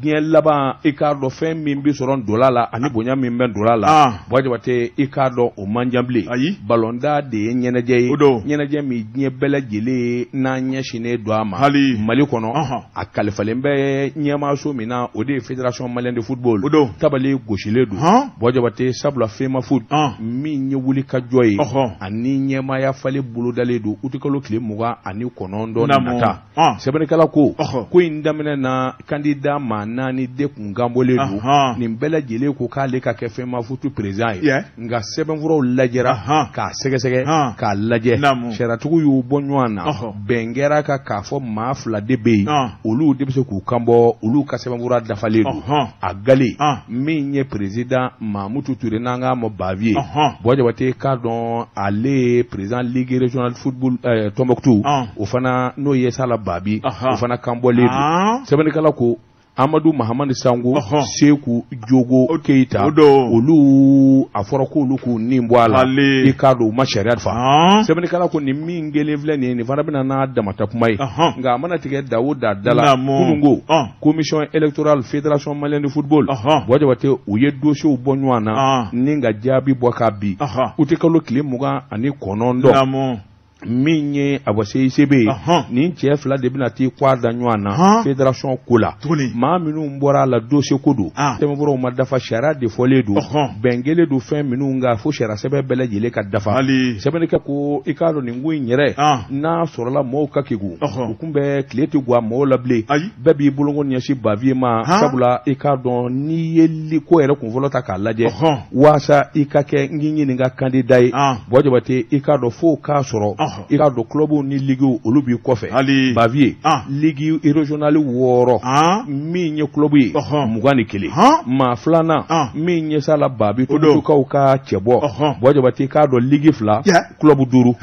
diɲɛ laban, i k'a dɔn fɛn min bɛ sɔrɔ ntola la ani bonya min bɛ ntola la, Buwa Jabate, i k'a dɔn o man jan bilen. Ayi. Balontan de ye ɲɛnajɛ ye, o don, ɲɛnajɛ min diɲɛ bɛɛ lajɛlen n'a ɲɛsinnen don a ma. Hali. Mali kɔnɔ, a kalifalen bɛ ɲɛmaaso min na, o de ye Fédération malienne de football. O don. Tabali gosilen don. Buwa Jabate, sabula FEMAFOOT min ye wuli ka jɔ ye, ani ɲɛmaaya falen bolodalen don utikalo tile 29 nata. Sɛbɛnnikɛla ko ko in daminɛ na, kandida maa naani de kun kanbɔlen don. Nin bɛɛ lajɛlen ko k'ale ka kɛ FEMAFOOT président ye, nka sɛbɛnfuraw lajɛra k'a sɛgɛsɛgɛ k'a lajɛ, sariyatigiw y'u bɔ ɲɔgɔn na, bɛn kɛra kan k'a fɔ maa fila de bɛ yen, olu de bɛ se k'u kanbɔ, olu ka sɛbɛnfura dafalen don. A gale min ye président Mamutu Ture, n'an k'a ma Bavieux, Buwa Jabate, k'a dɔn ale ye président ligue régionale football Tombouctou, o fana n'o ye Sala Babi, o fana kanbɔlen don. Sɛbɛnnikɛla ko Amadu Mahamani Sango, Seku Jogo Keita, olu a fɔra k'olu k'u nin bɔ a la, i k'a dɔn u ma sariya fa. Sɛbɛnnikɛla ko nin min kelen filɛ nin ye, nin fana bɛna n'a damata kuma ye, nka a mana tigɛ da o da da la, kununko commission électorale fédération malienne de football, Buwa Jabate, u ye dossiers bɔ ɲɔgɔn na ni ka jaabi bɔ k'a bi utikalo tile 29 min ye awa CICB ye, nin cɛ fila de bɛna t'i kɔ da ɲɔgɔn na fédération ko la. Maa minnu bɔra a la, dossier ko don, sɛbɛnfuraw ma dafa, sariya de fɔlen don, bɛn kelen don fɛn minnu kan fo sariya sɛbɛn bɛɛ lajɛlen ka dafa. Sɛbɛnnikɛ ko i k'a dɔn nin ko in yɛrɛ n'a sɔrɔla mɔgɔw ka kegun, u kun bɛ tile tɛ guwa mɔgɔw la bilen, bɛɛ b'i boloko ɲɛsin Baviye ma, sabula i k'a dɔn n'i ye ko yɛrɛ kunfɔlɔ ta k'a lajɛ, waasa i ka kɛ n k'i ɲininka candidat ye, Buwa Jabate, i k'a dɔn fo k'a sɔrɔ i k'a dɔn club ni ligue olu b'i kɔfɛ. Baviye, ligue régionale 6, min ye club ye 21, maa filanan min ye sa la Babi Tumutukaw ka cɛbɔ, Buwa Jabate, i k'a dɔn ligue 2, club 5.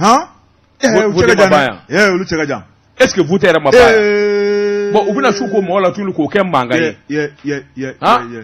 Olu cɛ ka jan, olu cɛ ka jan. Est ce que vote yɛrɛ ma ban yan? Bon, u bɛna su ko mɔgɔ la tuguni k'o kɛ mankan ye.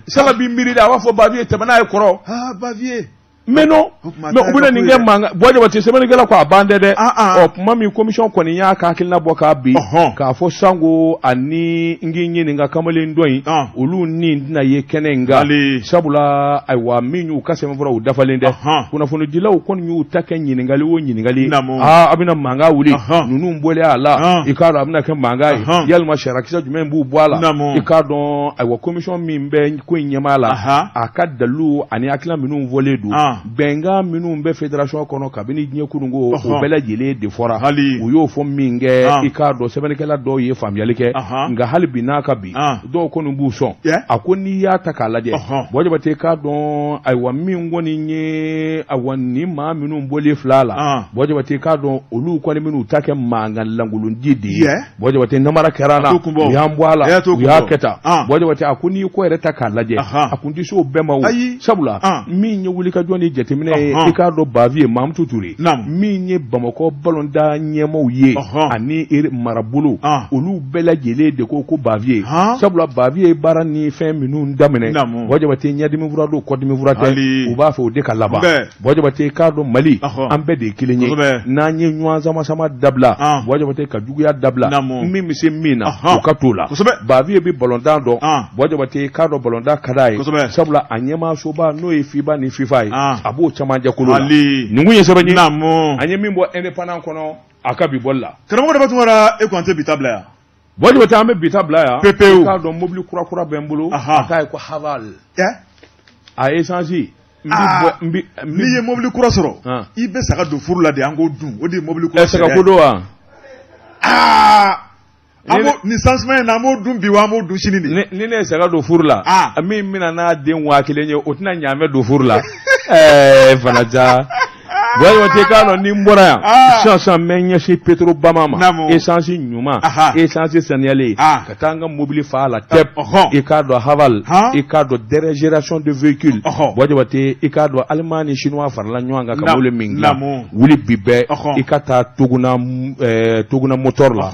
Sala b'i miiri de, a b'a fɔ Baviye tɛmɛ n'a ye kɔrɔ. Baviye. Mais non, mais u bɛna nin kɛ mankan. Buwa Jabate, sɛbɛnnikɛla ko a ban tɛ dɛ. Ɔ kuma min commission kɔni y'a ka hakilina bɔ k'a bin k'a fɔ Sango ani n k'i ɲininka kamalen dɔ in, olu ni tɛna ye kɛnɛ in kan, sabula ayiwa min y'u ka sɛbɛnfura u dafalen tɛ. Kunnafonidilaw kɔni y'u ta kɛ ɲininkali o ɲininkali, aa a bɛna mankan wuli ninnu bɔlen a la, i k'a dɔn a bɛna kɛ mankan ye, yalima sariyakisɛ jumɛn b'u bɔ a la? I k'a dɔn ayiwa commission min bɛ ko in ɲɛmaa la, a ka dalilu ani hakilina minnu fɔlen don, bɛnkan minnu bɛ fédération kɔnɔ kabini diɲɛ kununko, o bɛɛ lajɛlen de fɔra. U y'o fɔ min kɛ, i k'a dɔn sɛbɛnnikɛla dɔw ye faamuyali kɛ, nka hali bi n'a ka bi dɔw kɔni b'u sɔn. A ko n'i y'a ta k'a lajɛ, Buwa Jabate, k'a dɔn ayiwa min kɔni ye ayiwa nin maa minnu bɔlen fila la, Buwa Jabate, k'a dɔn olu kɔni minnu ta kɛ mankan lankolonji de ye. Buwa Jabate, namara kɛra la, u y'an bɔ a la, u y'a kɛ tan. Buwa Jabate, a ko n'i ko yɛrɛ ta k'a lajɛ, a kun tɛ se o bɛɛ ma o, sabula min ye wulikajɔ ni jateminɛ ye, i k'a dɔn Baviye Mamutu Ture, min ye Bamakɔ balontan ɲɛmaaw ye ani marabolo, olu bɛɛ lajɛlen de ko ko Baviye, sabula Baviye ye baara ni fɛn minnu daminɛ, Buwa Jabate, ɲɛdimi fura don, kɔdimi fura tɛ, u b'a fɛ o de ka laban. Buwa Jabate, k'a dɔn Mali an bɛɛ de ye kelen ye, n'an ye ɲɔgɔn sama sama dabila, Buwa Jabate, ka juguya dabila, min bɛ se min na o ka t'o la. Baviye bɛ balontan dɔn, Buwa Jabate, k'a dɔn balontan ka d'a ye, sabula a ɲɛmaasoba n'o ye FIBA ni FIFA ye, a b'o camancɛ kolo la. Nin kun ye sɛbɛn ye an ye min bɔ Indépendant kɔnɔ a ka bi bɔli la. Karamɔgɔ Daba Tunkara, e ko an tɛ bi ta bila yan. Buwa Jabate, an bɛ bi ta bila yan. Pepewu. K'a dɔn mobili kura kura bɛ n bolo, a t'a ye ko Haval, a essence. N'i ye mobili kura sɔrɔ, i bɛ saga don furu la de, an k'o dun, o de ye mobili kura. Saga ko don wa? An b'o nin sansuma in na, an b'o dun bi wa, an b'o dun sini de. Ni ne ye saga don furu la, min bɛna n'a den 1000 ye, o tɛna ɲaamɛ don furu la. Ɛɛ fana ja. Buwa Jabate, k'a dɔn ni n bɔra yan sisan sisan, n bɛ ɲɛsin Petrobama ma, essence ɲuman, essence saniyalen, ka taa n ka mobili fa a la tɛp. I k'a dɔn Haval, i k'a dɔn dernière génération de véhicule, Buwa Jabate, i k'a dɔn Allemagne ni Chinois farala ɲɔgɔn kan ka mobili min dilan, wuli bi bɛɛ i ka taa Toguna, Toguna moteur la.